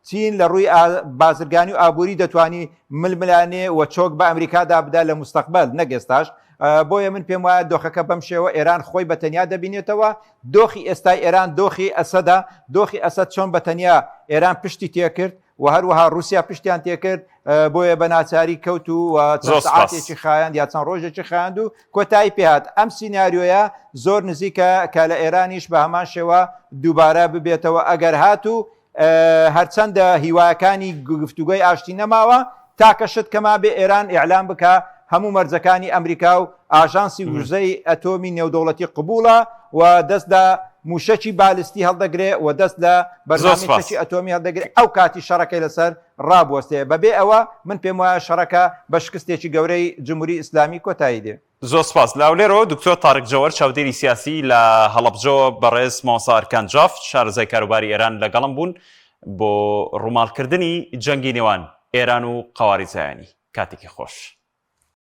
چین لە ڕووی بازرگانی و ئابووری دەتوانی ململانێ و چۆک بە ئەمریکادا بدا لە مستەقبەل نەک ئێستاش بۆیە من پێم وایە دۆخەکە بەم شێوە ئێران خۆی بە تەنیا دەبینێتەوە دۆخی ئێستای ئێران دۆخی ئەسەدە دۆخی ئەسەد چۆن بە تەنیا ئێران پشتی تێکرد و هەروەها رووسیا پشتیان تێکرد بۆیە بە ناچاری کەوت و چەند سعاتێکی خایاند یا چەند ڕۆژێکی خایاند و کۆتایی پێهات ئەم سیناریۆیە زۆر نزیکە کە لە ئێرانیش بە هەمان شێوە دووبارە ببێتەوە ئەگەر هاتوو هەرچەندە هیواکانی گفتوگۆی ئاشتی نەماوە، تاکە شت کە مابێ ئێران ئیعلان بکا هەموو مەرجەکانی ئەمریکا و ئاژانسی وزەی ئەتۆمی نێودەوڵەتی قبوڵە و دەست لە مووشەکی بالستی هەڵدەگرێ و دەست لە بەرنامەی چەکی ئەتۆمی هەڵدەگرێ ئەو کاتی شەڕەکەی لەسەر ڕابوەستێ بەبێ ئەوە من پێم وایە شەڕەکە بە شکستێکی گەورەی جمهوری ئیسلامی کۆتایی دێ. زۆر سپاس. لە هەولێرەوە دکتۆر تارق جەوەر چاودێری سیاسی، لە هەڵەبجەوە بەڕێز مامۆستا ئەرکان جاف شارەزای کاروباری ئێران لەگەڵم بوون بۆ ڕووماڵکردنی جەنگی نێوان ئێران و قەوارەی زایۆنی. کاتێکی خۆش.